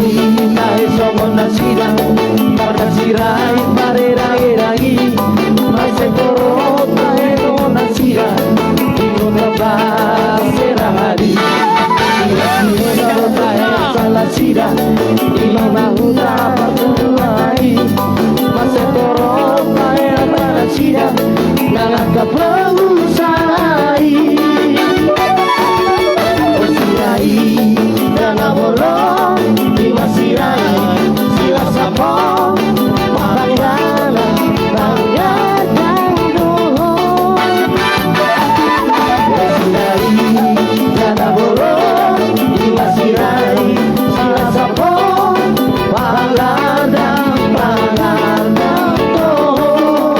Sirait tahe songon nasida, marga Sirait marerang-erang i, mansai torop tahe songon nasida, di kota Baserahadi. Sirait tahe salah sida, ima na huta Partumbuai, mansai torop tahe nasida, nang angka pengusaha i. Sirait, dana bolon, ima Sirait, silas sapong, panggalan, panggadang dohot. Sirait, dana bolon, ima Sirait, silas sapong, panggadang, panggadang dohot.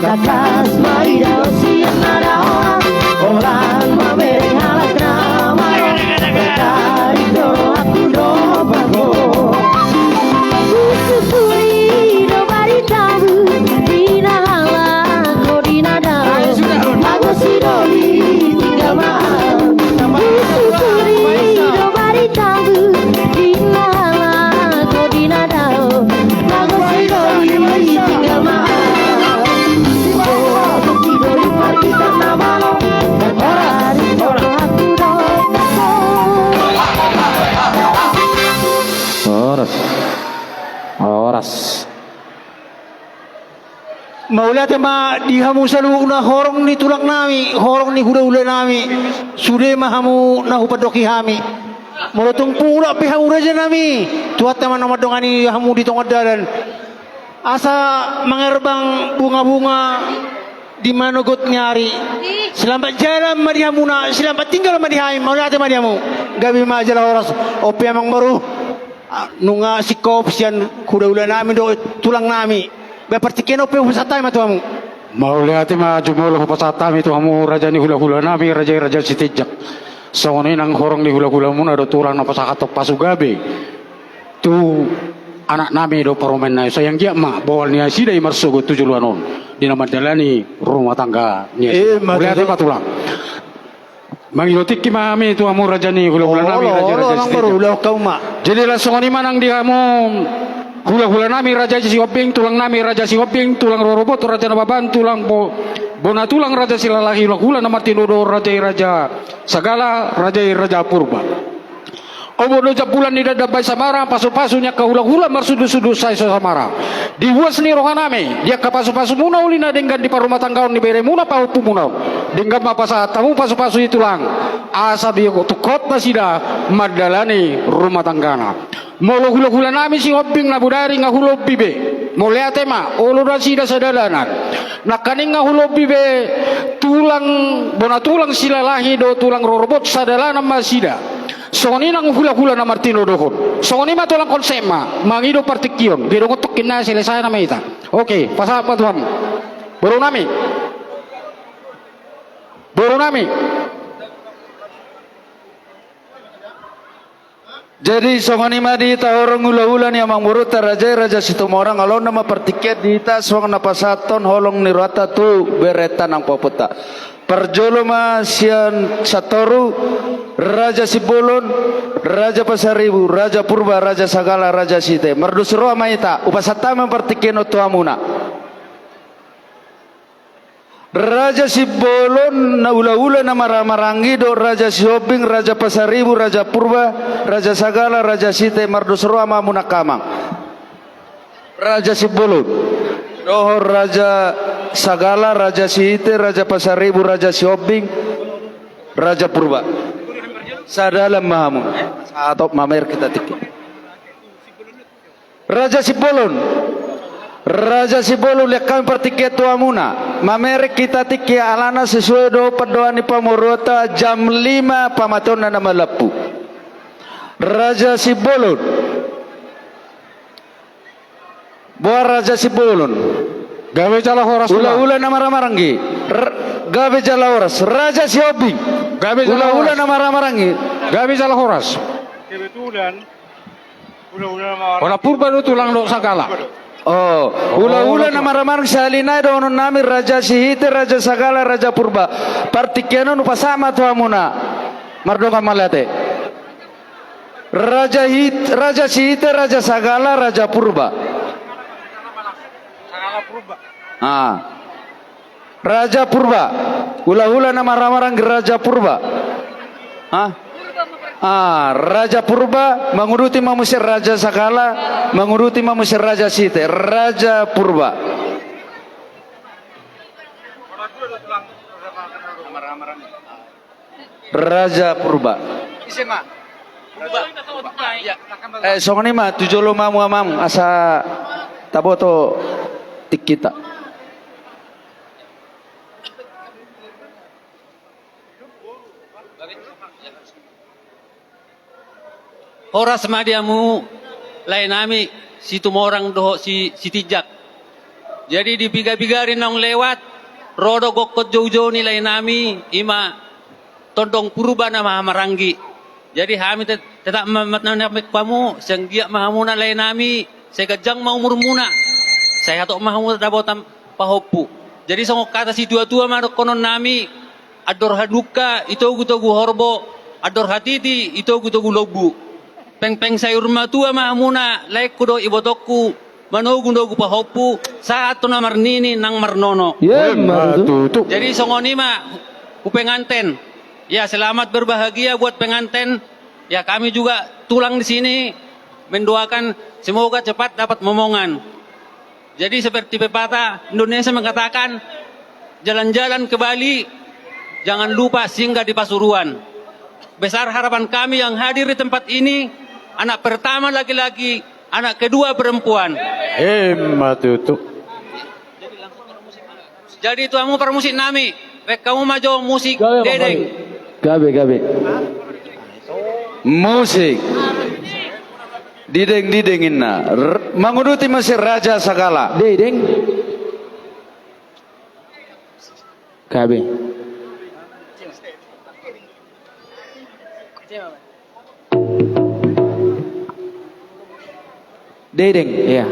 Tangkas ma i dao sian na daonan, holan ma bereng halak na malo, tarik do rohangku dompak ho. Husuturi do baritamu, di na halak ho di na dao, mago sidoli tinggal ma au. Husuturi do baritamu, di na halak ho di na dao, mago sidoli tinggal ma au. Horas. Horas. Mauliate ma di hamu saluhutna horong ni tulang nami, horong ni hulahula nami. Sude ma hamu na hupandoki hami. Molo tung pulak pe hamu raja nami, Tuhanta ma na mandongani hamu di tonga dalan. Asa mangerbang bungabunga di manogot ni ari. Selamat jalan ma di hamuna, selamat tinggal ma di hami, mauliate ma di hamu. Gabe ma jala horas, on pe amangboru. Ah, nunga singkop sian hulahula nami dohot tulang nami. Ba partingkian on pe hupasahat hami ma tu hamu. Mauliate ma jumolo hupasahat hami tu hamu raja ni hulahula nami, raja i Raja Sitinjak. Songon i nang horong ni hulahulamuna do tulang na pasahathon pasu gabe tu anak nami dohot parumaen nami, sai anggiat ma bohal ni nasida i marsogot tu joloan on di na mandalani rumah tangga ni nasida. Mauliate ma tulang. Mangido tingki ma hami tu hamu raja ni hulahula nami, raja i Raja Sitinjak. Jadi laos songon i ma nang di hamu hulahula nami Raja Sihombing, tulang nami Raja Sihombing, tulang rorobot Raja Nababan, tulang bo-, bona tulang Raja Silalahi, hulahula na martinodohon, raja i Raja Sagala, raja i Raja Purba. Ombun do jambulan ni dandang bahen samara, pasupasu ni angka hulahula marsundursundurs sai so samara. Di uas ni roha nami, di angka pasupasumuna uli na denggan di parumatanggaon ni beremuna pahompumuna on, denggan ma pasahat hamu pasupasu i tulang, asa binoto tungkot nasida mandalani rumah tanggana. Molo hulahula nami Sihombing na bodari nga hulombi be, mauliate ma, olo nasida sadalanan. Nangkaning nga hulombi be tulang, bona tulang Silalahi dohot tulang rorobot sadalanan ma nasida. Songon i nang hulahula na martinodohon. Songon i ma tulang, konsep ma mangido partingkion. Gedong on tungkin na selesai nama hita. Oke, pasahat ma tu hamu. Boru nami. Boru nami. Jadi songon i ma di hita horong hulahula ni amangborunta raja i Raja Situmorang, alona ma partingkian di hita suang na pasahathon holong ni rohanta tu berenta nang pahompungta. Parjolo ma sian Santoru, Raja Simbolon, Raja Pasaribu, Raja Purba, Raja Sagala, Raja Siite. Mardos roha ma hita, hupasahat hami ma partingkian on tu hamuna. Raja Simbolon, na hulahula na marhahamaranggi dohot Raja Sihombing, Raja Pasaribu, Raja Purba, Raja Sagala, Raja Siite, mardos roha ma hamuna amang. Raja Simbolon dohot Raja Sagala, Raja Siite, Raja Pasaribu, Raja Sihombing, Raja Purba. Sadalan ma hamu. Sahat, mamer hita tingki. Raja Simbolon. Raja Simbolon, lean hami partingkian tu hamuna. Mamereng hita tingki alana sesuai do pandohan ni pamoruonta, jam lima pamateonna na malampu. Raja Simbolon. Boha Raja Simbolon? Gabe jala horas. Hulahula na marhahamaranggi. R-, gabe jala horas. Raja Sihombing. Gabe jala horas. Hulahula na marhahamaranggi. Gabe jala horas. Kebetulan Hulahula na marhahamaranggi. Purba do tulang dohot Sagala. Oh, hulahula na marhahamaranggi, sahali nai dohonon nami Raja Siite, Raja Sagala, Raja Purba. Partingkian on hupasahat ma tu hamuna. Mardongan mauliate. Raja Hit-, Raja Siite, Raja Sagala, Raja Purba. Ah. Raja Purba. Hulahula na marhahamaranggi Raja Purba. Hah? Ah, Raja Purba, manguduti ma muse Raja Sagala, manguduti ma muse Raja Siite, Raja Purba. Raja Purba. Ise ma? Purba. Eh, songon i ma, tu jolo ma hamu amang, asa taboto tingkita. Horas ma di hamu lae nami Situmorang dohot Si-, Sitinjak. Jadi di piga-piga ari naung lewat, ro do gokkon joujou ni lae nami, i ma Tondong Purba na maha maranggi. Jadi hami tet-, tetap ma-, ma-, ma-, ma-, hamu, sai anggiat ma hamuna lae nami, sai ganjang ma umurmuna, sai hatop ma hamuna dapotan pahompu. Jadi songon hata situa-tua ma dohonon nami, andor hadungka i togu-togu horbo, andor hatiti i togu-togu lombu. Pengpeng sayur matua ma hamuna, laengku dohot ibotongku, manogu-nogu pahompu, sahat tu na marnini nang marnono. Emma tutu. Jadi songon i ma tu penganten. Ya, selamat berbahagia buat penganten. Ya, kami juga tulang di sini mendoakan semoga cepat dapat momongan. Jadi seperti pepatah Indonesia mengatakan, jalan-jalan ke Bali, jangan lupa singgah di Pasuruan. Besar harapan kami yang hadir di tempat ini, anak pertama laki-laki, anak kedua perempuan. Emma tutu. Jadi tu hamu parmusik nami, baen hamu ma jo musik. Gabe, Bang, dedeng. Gabe, gabe. Musik. Dideng, dideng inna. R-, manguduti ma si Raja Sagala. Dedeng. Gabe. Dedeng, iya.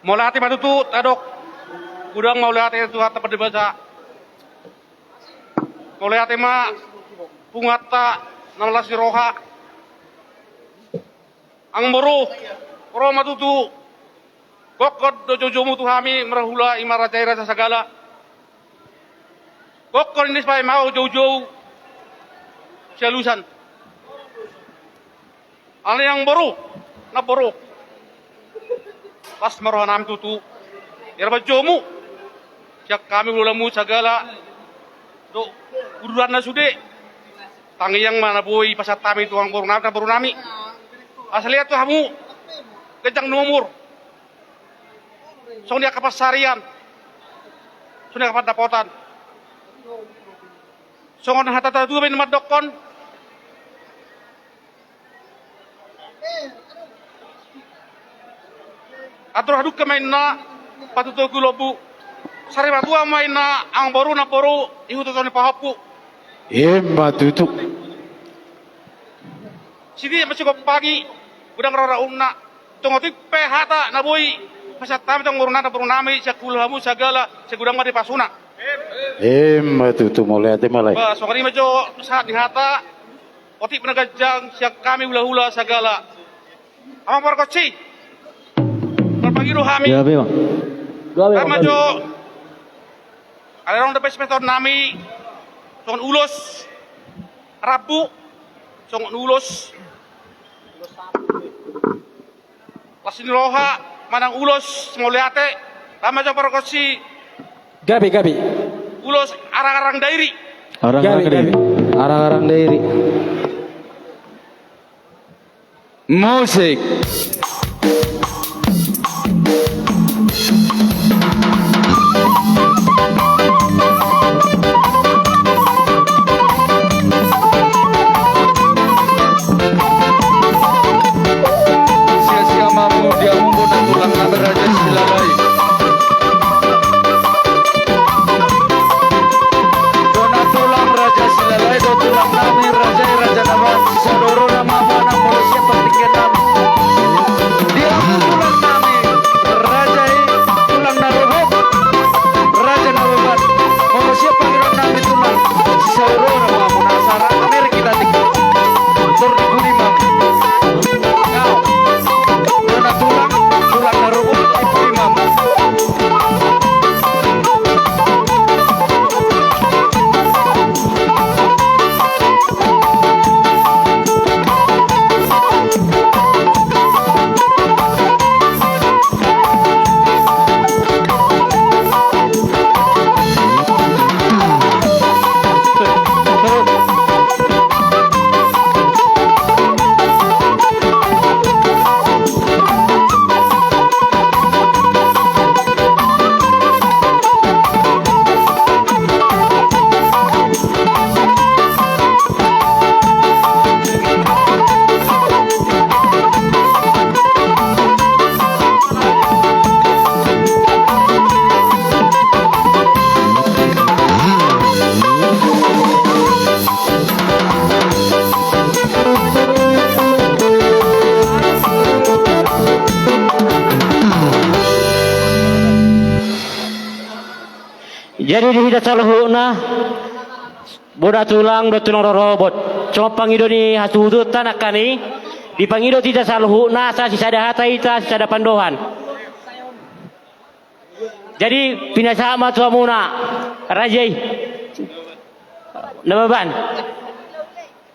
Mauliate ma tutu, tadok. Godang mauliate tu Tuhanta Pardebata. Mauliate ma punguanta na las ni roha. Amangboru, ro ma tutu. Gokkon do joujoumu tu hami marhula i ma raja i Raja Sagala. Gokkon inna sipaimahon joujou sialusan. Alani amangboru, namboru, las ma rohanami tutu. Ia rambanjomu sian hami hulahulamu Sagala dohot uduranna sude. Tangiang ma na boi pasahat hami tu amangborunami, namborunami. Asa lean tu hamu ganjang ni umur. Songon i angka pansarian, songon i angka pandapotan. Songon hata tatua be na mandokkon, andor hadungka ma inna, Patutuhon lombu. Sarimatua ma inna amangboru, namboru, ihuthon ni pahompu. Ima tutu. Sidia ma sigompangi, godang rarauna. Tung otik pe hata na boi pasahat hami tu amangboru nami, namboru nami, sian hula hamu sagala, sai godang ma dipasuna. Ima tutu, mauliate ma lae. Ba, songon i ma jo sahat ni hata. Otik ma na ganjang sian hami hulahula sagala. Amang pargonsi. Marpangido hami. Gabe, Amang. Gabe, Amang, gabe. Hami jo. Alai adong dope sipasahaton nami. Songon ulos. Rambu. Songon ulos. Las ni roha, manang ulos mauliate. Hami jo pargonsi. Gabe, gabe. Ulos arang-arang dairi. Arang-arang dairi. Gabe, gabe. Arang-arang dairi. Musik. Sia-sia ma mudiamu, bona tulang nami Raja Silalahi. Bona tulang Raja Silalahi, dohot tulang nami raja i, raja na bahat, sisadorona ma hamu anang, molo siap partingkian nami. Dia tulang nami raja i, tulang na rorobot, raja na bahat, molo siap pangidoan nami tulang, sisadorona ma hamu, na sara Amerika i tatik. Tor di guni ma. Bona tulang, tulang na rorobot, di guni ma. Jadi di hita saluhutna, bona tulang dohot tulang rorobot, songon pangido ni hasuhutonta nangkaning i, dipangido hita saluhutna asa sisada hata hita, sisada pandohan. Jadi pinasahat ma tu hamuna raja i, Nababan,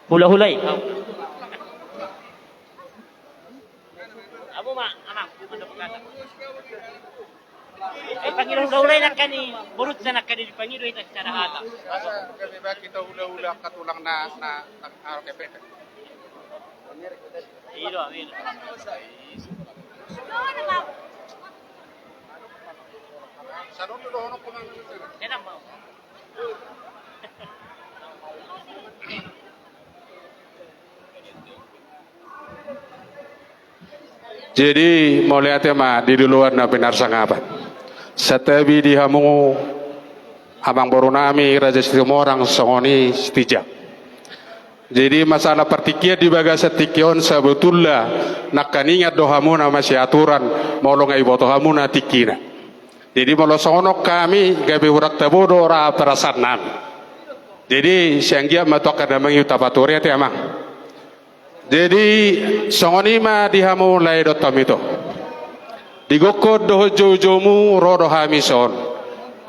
hulahula i. Abu ma, Amang, mantap kata. Eh, pangido hulahula i nangkaning i, borunta nangkaning i, dipangido hita sisada hata. Gabe ma hita hulahula, angka tulang na, na, na, na, Ido, ido. Tenang, Bang. Jadi mauliate ma di dolok na pinarsangapan. Santabi di hamu amangboru nami Raja Situmorang songon i Sitinjak. Jadi masalah partingkian di bagasan tingki on, sabotulna nangkaningan do hamuna masiaturan, molo nga iboto hamuna tingkina. Jadi molo songon on hami gabe hurang tabo do ra perasaan nami. Jadi sai anggiat ma tu angka damang i tapaturia te, Amang. Jadi songon i ma di hamu lae dohot hami ito. Di gokhon dohot joujoumu ro do hami son,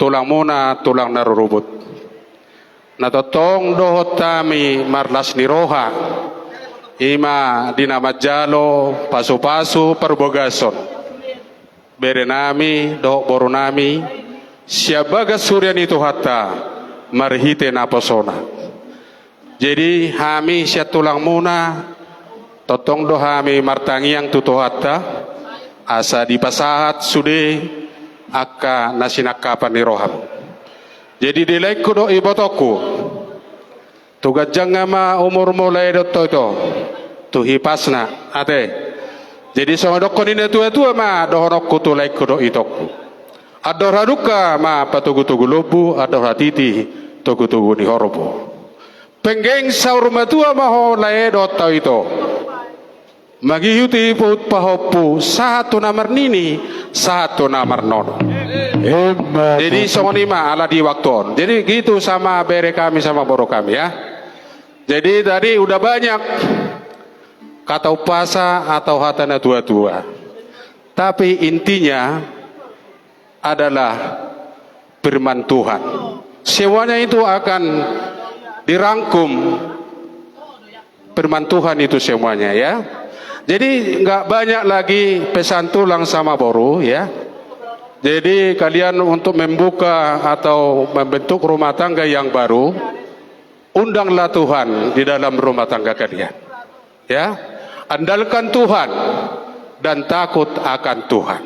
tulangmuna, tulang na rorobot. Na tongtong dohot hami marlas ni roha, i ma di na manjalo pasupasu parbagason berenami dohot borunami sian bagas huria ni Tuhanta marhite naposona. Jadi hami sian tulangmuna, tongtong do hami martangiang tu Tuhanta asa dipasahat sude angka na sinangkapan ni roham. Jadi di laengku dohot ibotongku, tu ganjangna ma umurmu lae dohot ito, tu hipasna ate. Jadi songon dohonon ni natuatua ma dohononku tu laengku dohot itongku. Andor hadungka ma patogutogu lombu, andor hatiti togutogu ni horbo. Penggeng saur matua ma ho lae dohot hau ito. Mangihut ihiput pahompu, sahat tu na marnini, sahat tu na marnono. Emma tutu. Jadi songon i ma ala di waktu on. Jadi gitu sama bere kami, sama boru kami ya. Jadi tadi udah banyak kata umpasa atau hata na tua-tua. Tapi intinya adalah firman Tuhan. Semuanya itu akan dirangkum firman Tuhan itu semuanya ya. Jadi nggak banyak lagi pesan tulang sama boru ya. Jadi kalian untuk membuka atau membentuk rumah tangga yang baru, undanglah Tuhan di dalam rumah tangga kalian. Ya, andalkan Tuhan dan takut akan Tuhan.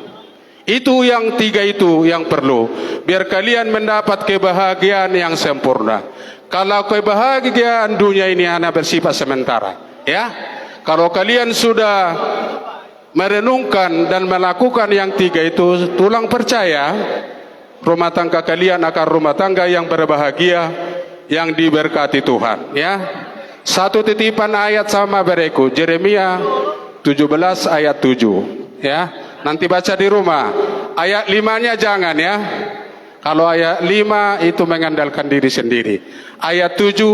Itu yang tiga itu yang perlu biar kalian mendapat kebahagiaan yang sempurna. Kalau kebahagiaan dunia ini hanya bersifat sementara, ya. Kalau kalian sudah merenungkan dan melakukan yang tiga itu, tulang percaya, rumah tangga kalian akan rumah tangga yang berbahagia, yang diberkati Tuhan, ya. Satu titipan ayat sama bereku, Jeremia tujuh belas ayat tujuh, ya. Nanti baca di rumah. Ayat limanya jangan, ya. Kalau ayat lima itu mengandalkan diri sendiri. Ayat tujuh,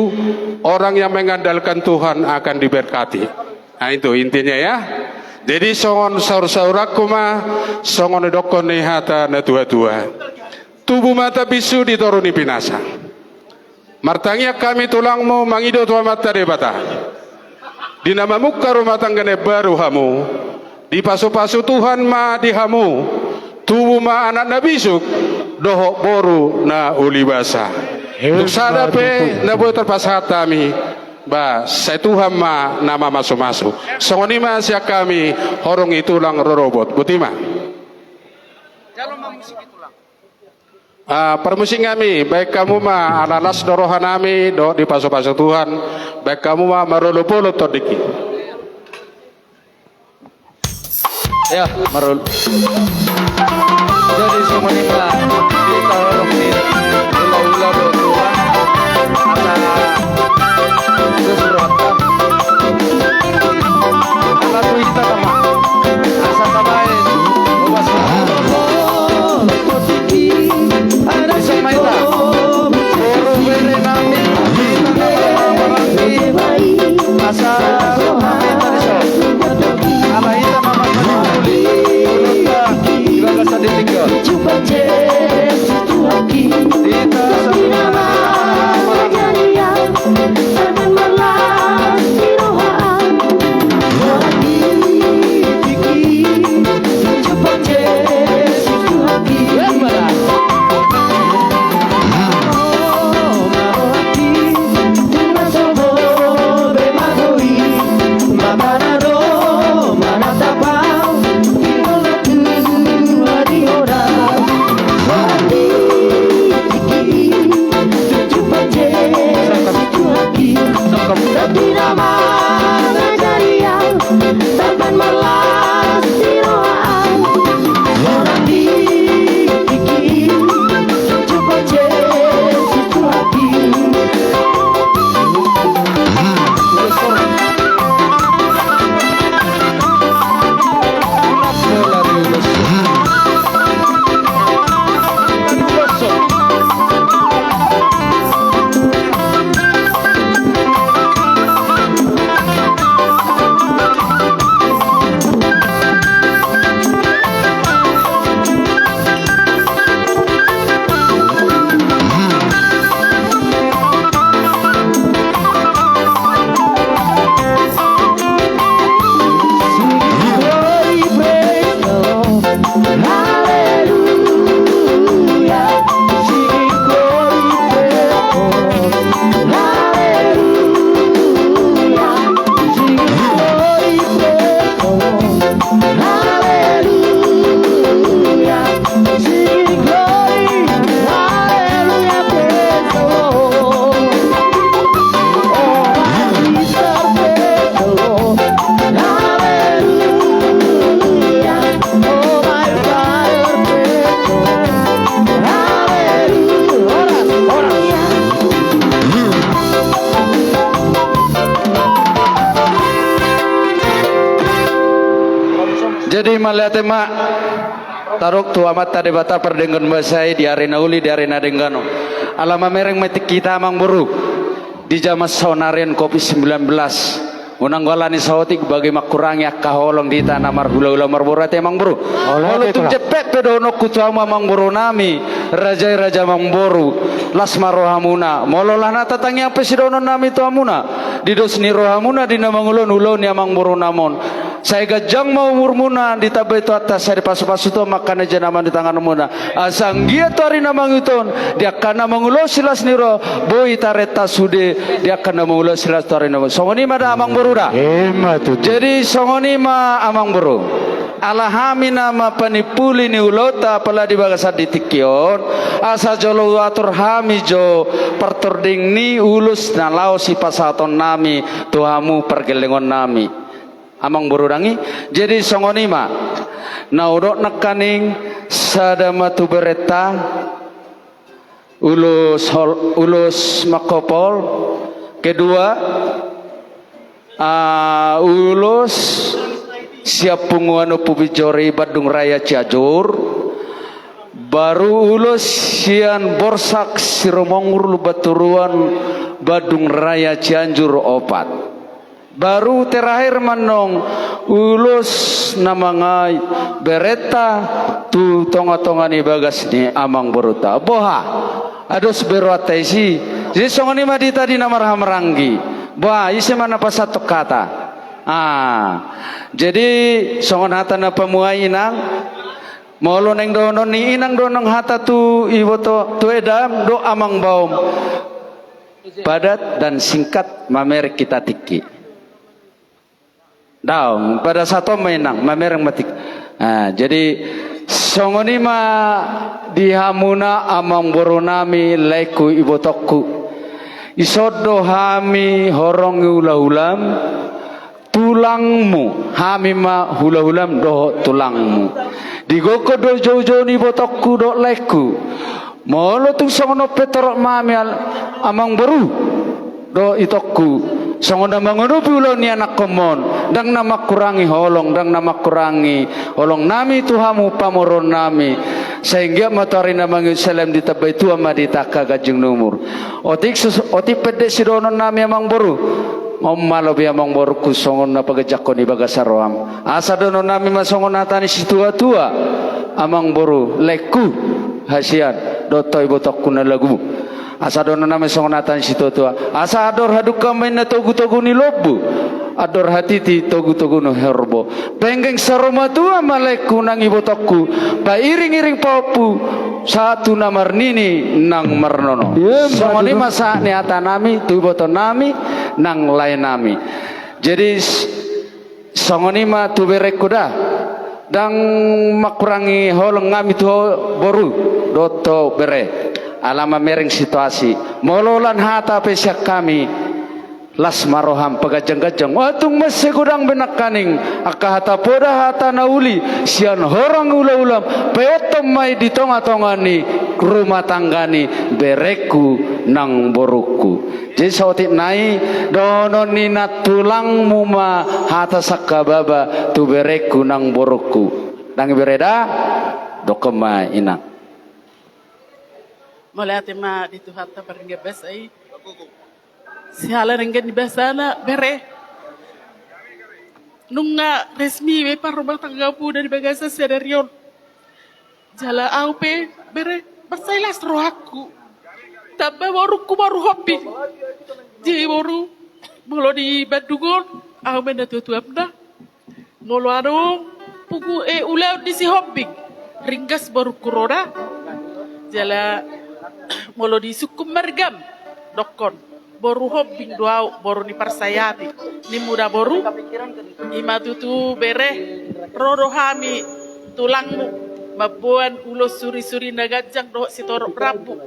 orang yang mengandalkan Tuhan akan diberkati. Nah, itu intinya ya. Jadi songon saur-sauranku ma, songon didokkon ni hata na tua-tua. Tubu ma tambinsu di toru ni pinasa. Martangiang hami tulangmu mangido tu Amanta Debata. Di na mamungka rumah tangga na imbaru hamu, dipasu-pasu Tuhan ma di hamu. Tubu ma anak na bisuk dohot boru na uli basa. Tung sada pe na boi tarpasahat hami, ba sai Tuhan ma na mamasu-masu. Songon i ma sian hami horong ni tulang rorobot. Boti ma. Ah, parmusik nami, baen hamu ma ala las do roha nami dohot dipasu-pasu Tuhan, baen hamu ma marolop-olop tondingki. Ya, marol. Jadi songon i ma hita horong ni hula-hula dohot Tuhan. Ala, terus berapa? Ala tu hita tama. Asa tama e. Bebas. Bisa main tak? Boru bere nami. Asa main tak bisa? Ala hita mama. Ibaga sadilingga. Mauliate ma. Taruhon tu Amanta Debata pardenggan basa i di ari na uli, di ari na denggan on. Ala mamereng ma tingki hita, amang boru, di jaman saonari on covid sembilan belas. Unang goala ni saotik bagi mangkurangi angka holong di hita na marhulahula, marboru, ate amang boru. Molo tung jempek pe dohononku tu hamu amang boru nami, raja i raja amang boru, las ma rohamuna. Molo laho na tatangiang pe sidohonon nami tu hamuna, di dos ni rohamuna di na mangulahon ulaon ni amang boru nami on, sai ganjang ma umurmuna, ditambai Tuhanta, sai dipasupasu Tuhan ma angka na jinalahan di tanganmuna. Asa anggiat tu ari na mangihut on, di angka na mangulahon silas ni roha, boi tarenta sude di angka na mangulahon silas tu ari na mangihut. Songon i ma da amang boru da. Ima tutu. Jadi songon i ma amang boru. Ala hami nama panimpuli ni ulaonta apala di bagasan di tingki on, asa jolo huatur hami jo partording ni ulos na laho sipasahaton nami tu hamu pargellengon nami. Amang boru dang i. Jadi songon i ma. Na hudok nangkaning sada ma tu berenta, ulos hol-, ulos mangkopol. Kedua, ah, ulos sian punguan Ompu Binjor i Bandung Raya Cianjur. Baru ulos sian Borsak Sirumongur Lumbantoruan Bandung Raya Cianjur opat. Baru terakhir ma annon ulos na mangae berenta tu tongatonga ni bagas ni amang boruta. Boha? Ados be rohanta disi. Jadi songon i ma di hita di na marhahamaranggi. Boha, ise ma na pasahathon hata? Ah, jadi songon hata na pamuhai inang. Molo naeng dohonon ni inang dohot hata tu iboto, tu edam dohot amangborum. Padat dan singkat, mamereng hita tingki. Daong, pada sahat on ma inang, mamereng ma tingki. Ah, jadi songon i ma di hamuna amang boru nami, laengku, ibotongku. Dison do hami horong ni hulahulam, tulangmu, hami ma hulahulam dohot tulangmu. Digokhon do joujou ni ibotongku dohot laengku. Molo tung songon on pe torop ma hami al-, amang boru dohot itongku, songon na mangadopi ulaon ni anakkonmon, ndang na mangkurangi holong, ndang na mangkurangi holong nami tu hamu pamoruon nami. Sai anggiat ma tu ari na mangihut, sai lam ditambai Tuhan ma di hita angka ganjang ni umur. Otik sus-, otik pendek sidohonon nami amang boru. On ma lobi amang borungku songon na paganjangkon di bagasan roham. Asa dohonon nami ma songon hata ni situatua, amang boru, laengku, hasian, dohot ho ibotongku na lagu. Asa dohonon nami songon hata ni situatua. Asa andor hadungka ma inna togutogu ni lombu, andor hatiti togutogu ni horbo. Penggeng saurmatua ma laengku nang ibotongku, pairingiring pahompu, sahat tu na marnini nang marnono. Songon i ma sahat ni hata nami tu iboto nami nang lae nami. Jadi s-, songon i ma tu berengku da. Ndang mangkurangi holong hami tu ho boru dohot ho bere. Ala mamereng situasi. Molo holan hata pe sian hami, las ma roham, paganjangganjang. Otik mansai godang be nangkaning angka hata poda, hata na uli sian horong ni hulahula, paihutton ma i di tongatonga ni rumah tangga ni berengku nang borungku. Jadi saotik nai dohonon ni na tulangmu ma hata sangkababa tu berengku nang borungku. Dang i bere da, dokkon ma inang. Mauliate ma di Tuhanta pardenggan basa i. Siala denggan ni basana bere. Nunga resmi be parrumatanggaonmuna di bagasan sadari on. Jala au pe bere, mansai las rohangku. Tamba borungku boru hombing. Jadi boru, molo di Bandung on, au ma na tuatuam da. Molo adong pungu, eh, ulaon ni si hombing, ringgas borungku ro da. Jala molo di sungkun margam, dokkon, boru hombing do au, boru ni Parsayati. Nimmu da boru. Ima tutu bere, ro do hami tulangmu mamboan ulos surisuri na ganjang dohot sitorop rambu.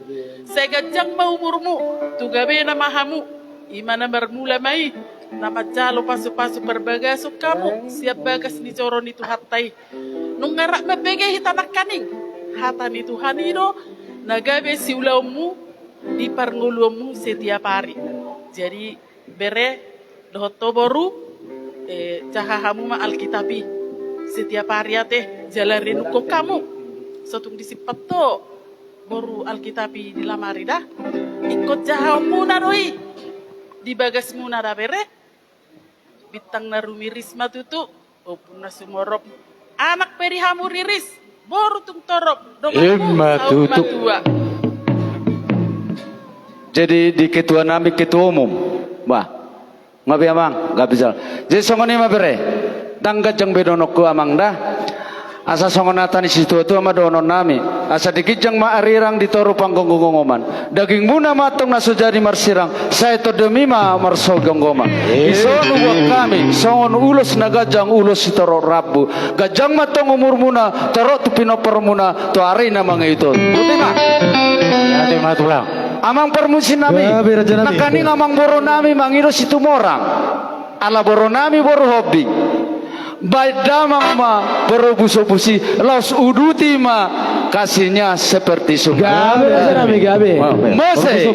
Sai ganjang ma umurmu, tu gabena ma hamu. Ima na marmula ma i na manjalo pasupasu parbagason hamu sian bagas ni joro ni Tuhanta i. Nunga rap mambege hita nangkaning, hata ni Tuhan i do na gabe siulaonmu di parngoluonmu setiap ari. Jadi bere dohot ho boru, eh, jaha hamu ma Alkitab i. Setiap hari ate jala renungkon hamu. Sotung disimpan do boru Alkitab i di lamari da. Ingkon jahaonmuna do i di bagasmuna da bere. Bintang na rumiris ma tutu, ombun na sumorop. Anak pe di hamu riris, boru tung torop, donganmu saut matua. Jadi di ketua nami, ketua umum. Bah. Gabe amang, gabe jala. Jadi songon i ma bere. Ndang ganjang be dohononku amang da. Asa songon hata ni situatua ma dohonon nami. Asa di ginjang ma arirang, di toru panggonggoman. Dagingmuna ma antong na so jadi marsirang, sai tondimi ma marsogot gomgoman. Dison huboan hami songon ulos na ganjang, ulos sitorop rambu. Ganjang ma antong umurmuna, torop tu pinomparmuna tu ari na mangihut on. Boti ma. Amang parmusi nami, nangkaning amang boru nami mangido Situmorang. Ala boru nami boru Hombing. Baen damang ma boru Busobus i, laos uduti ma kasihnya seperti sumur. Gabe raja nami, gabe. Mose.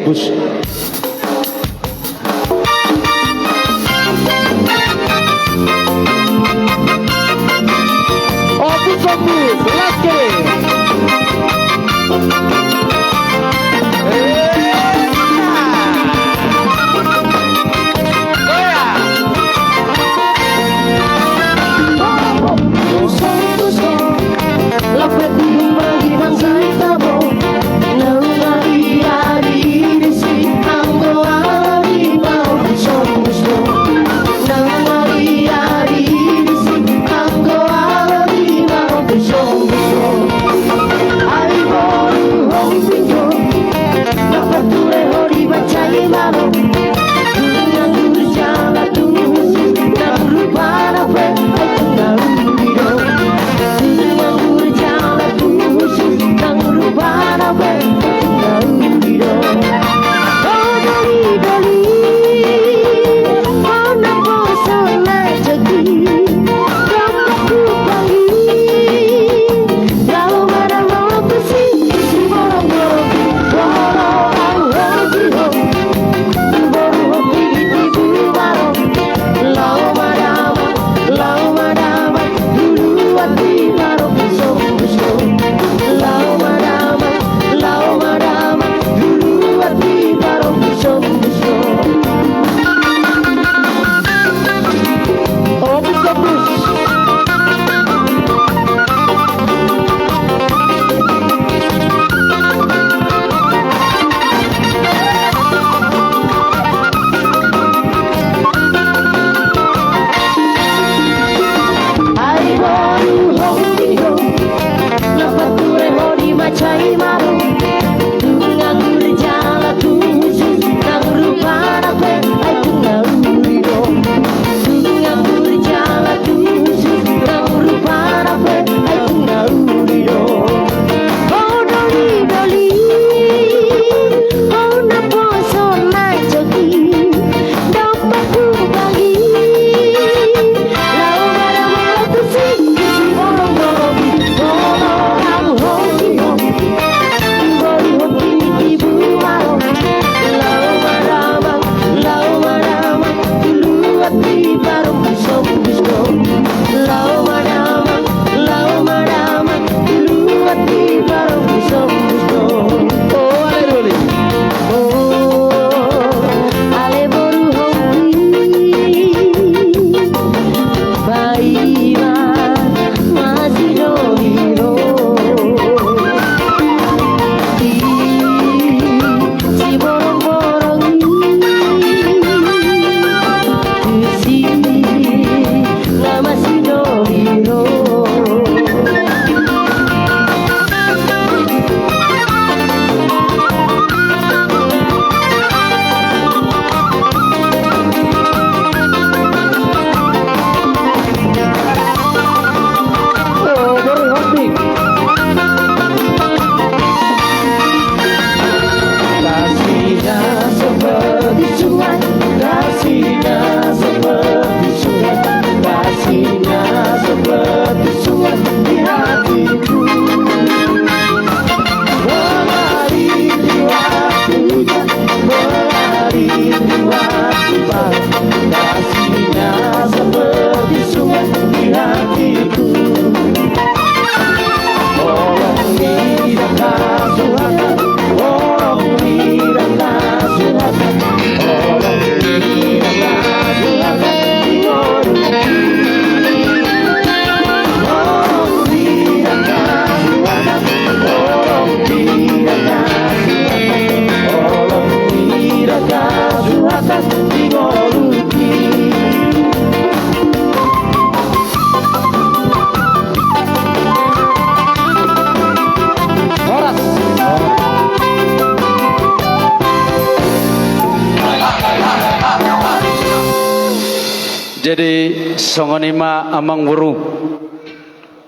Jadi songon i ma amang boru,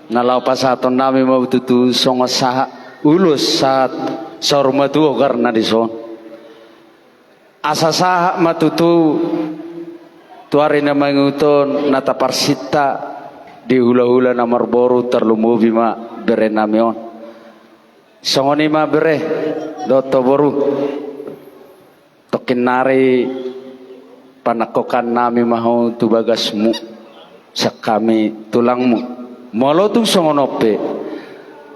na laho pasahaton nami ma tutu songon sahat ulos sahat saur matua goarna dison. Asa sahat ma tutu tu ari na mangihut on na taparsinta di hulahula na marboru, tarlumobi ma bere nami on. Songon i ma bere dohot ho boru. Tongkin nari panangkokan nami ma ho tu bagasmu, sian hami tulangmu. Molo tung songon on pe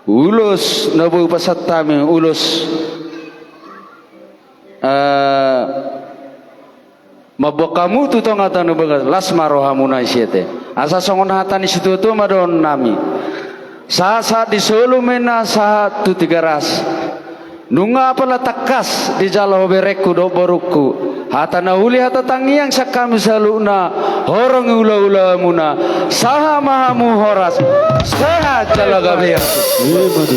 ulos na boi pasahat hami, ulos eh, mamboan hamu tu tonga tano bagas, las ma rohamuna i siate. Asa songon hata ni situatua ma dohonon nami. Sahat, sahat di solu ma inna sahat tu Tigaras. Nunga apala tangkas dijalo ho berengku dohot borungku. Hata na uli, hata tangiang sian hami saluhutna, horong hulahulamuna. Sahat ma hamu horas. Sehat jala gabe. Ima tutu.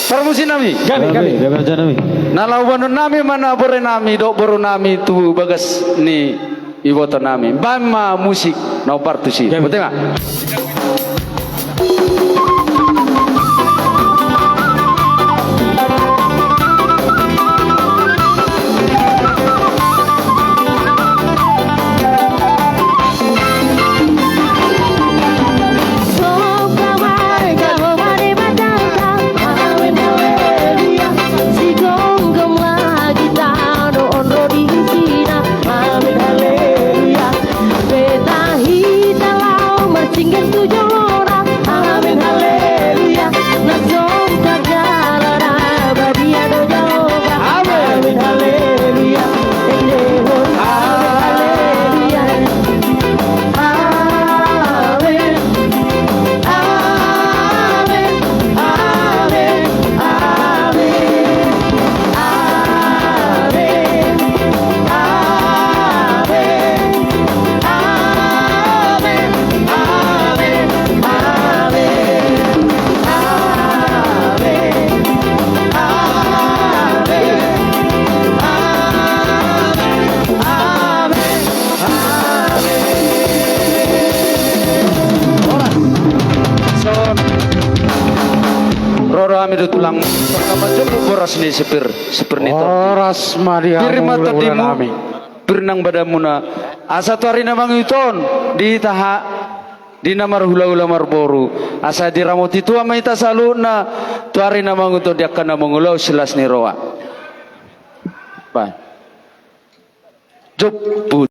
Parmusik nami. Gabe, gabe. Gabe, gabe raja nami. Na laho boanon nami ma na bere nami dohot boru nami tu bagas ni iboto nami. Baen ma musik na hombar tusi. Gabe. Botima. Amen, haleluya. Naso tagala na badia do Jahowa. Amen. Amen, haleluya. Endehon. Amen, haleluya. Amen. Amen. Amen. Amen. Horas. Ro do hami do tulang. Sanga manjompu boras ni sipir, sipir ni tondi. Horas ma di hamu, pir ma tondimu, pir nang badanmuna. Asa tu ari na mangihut on di hita ha, di na marhulahula marboru, asa diramoti Tuhan ma hita saluhutna tu ari na mangihut on di angka na mangulahon silas ni roha. Ba. Jompu.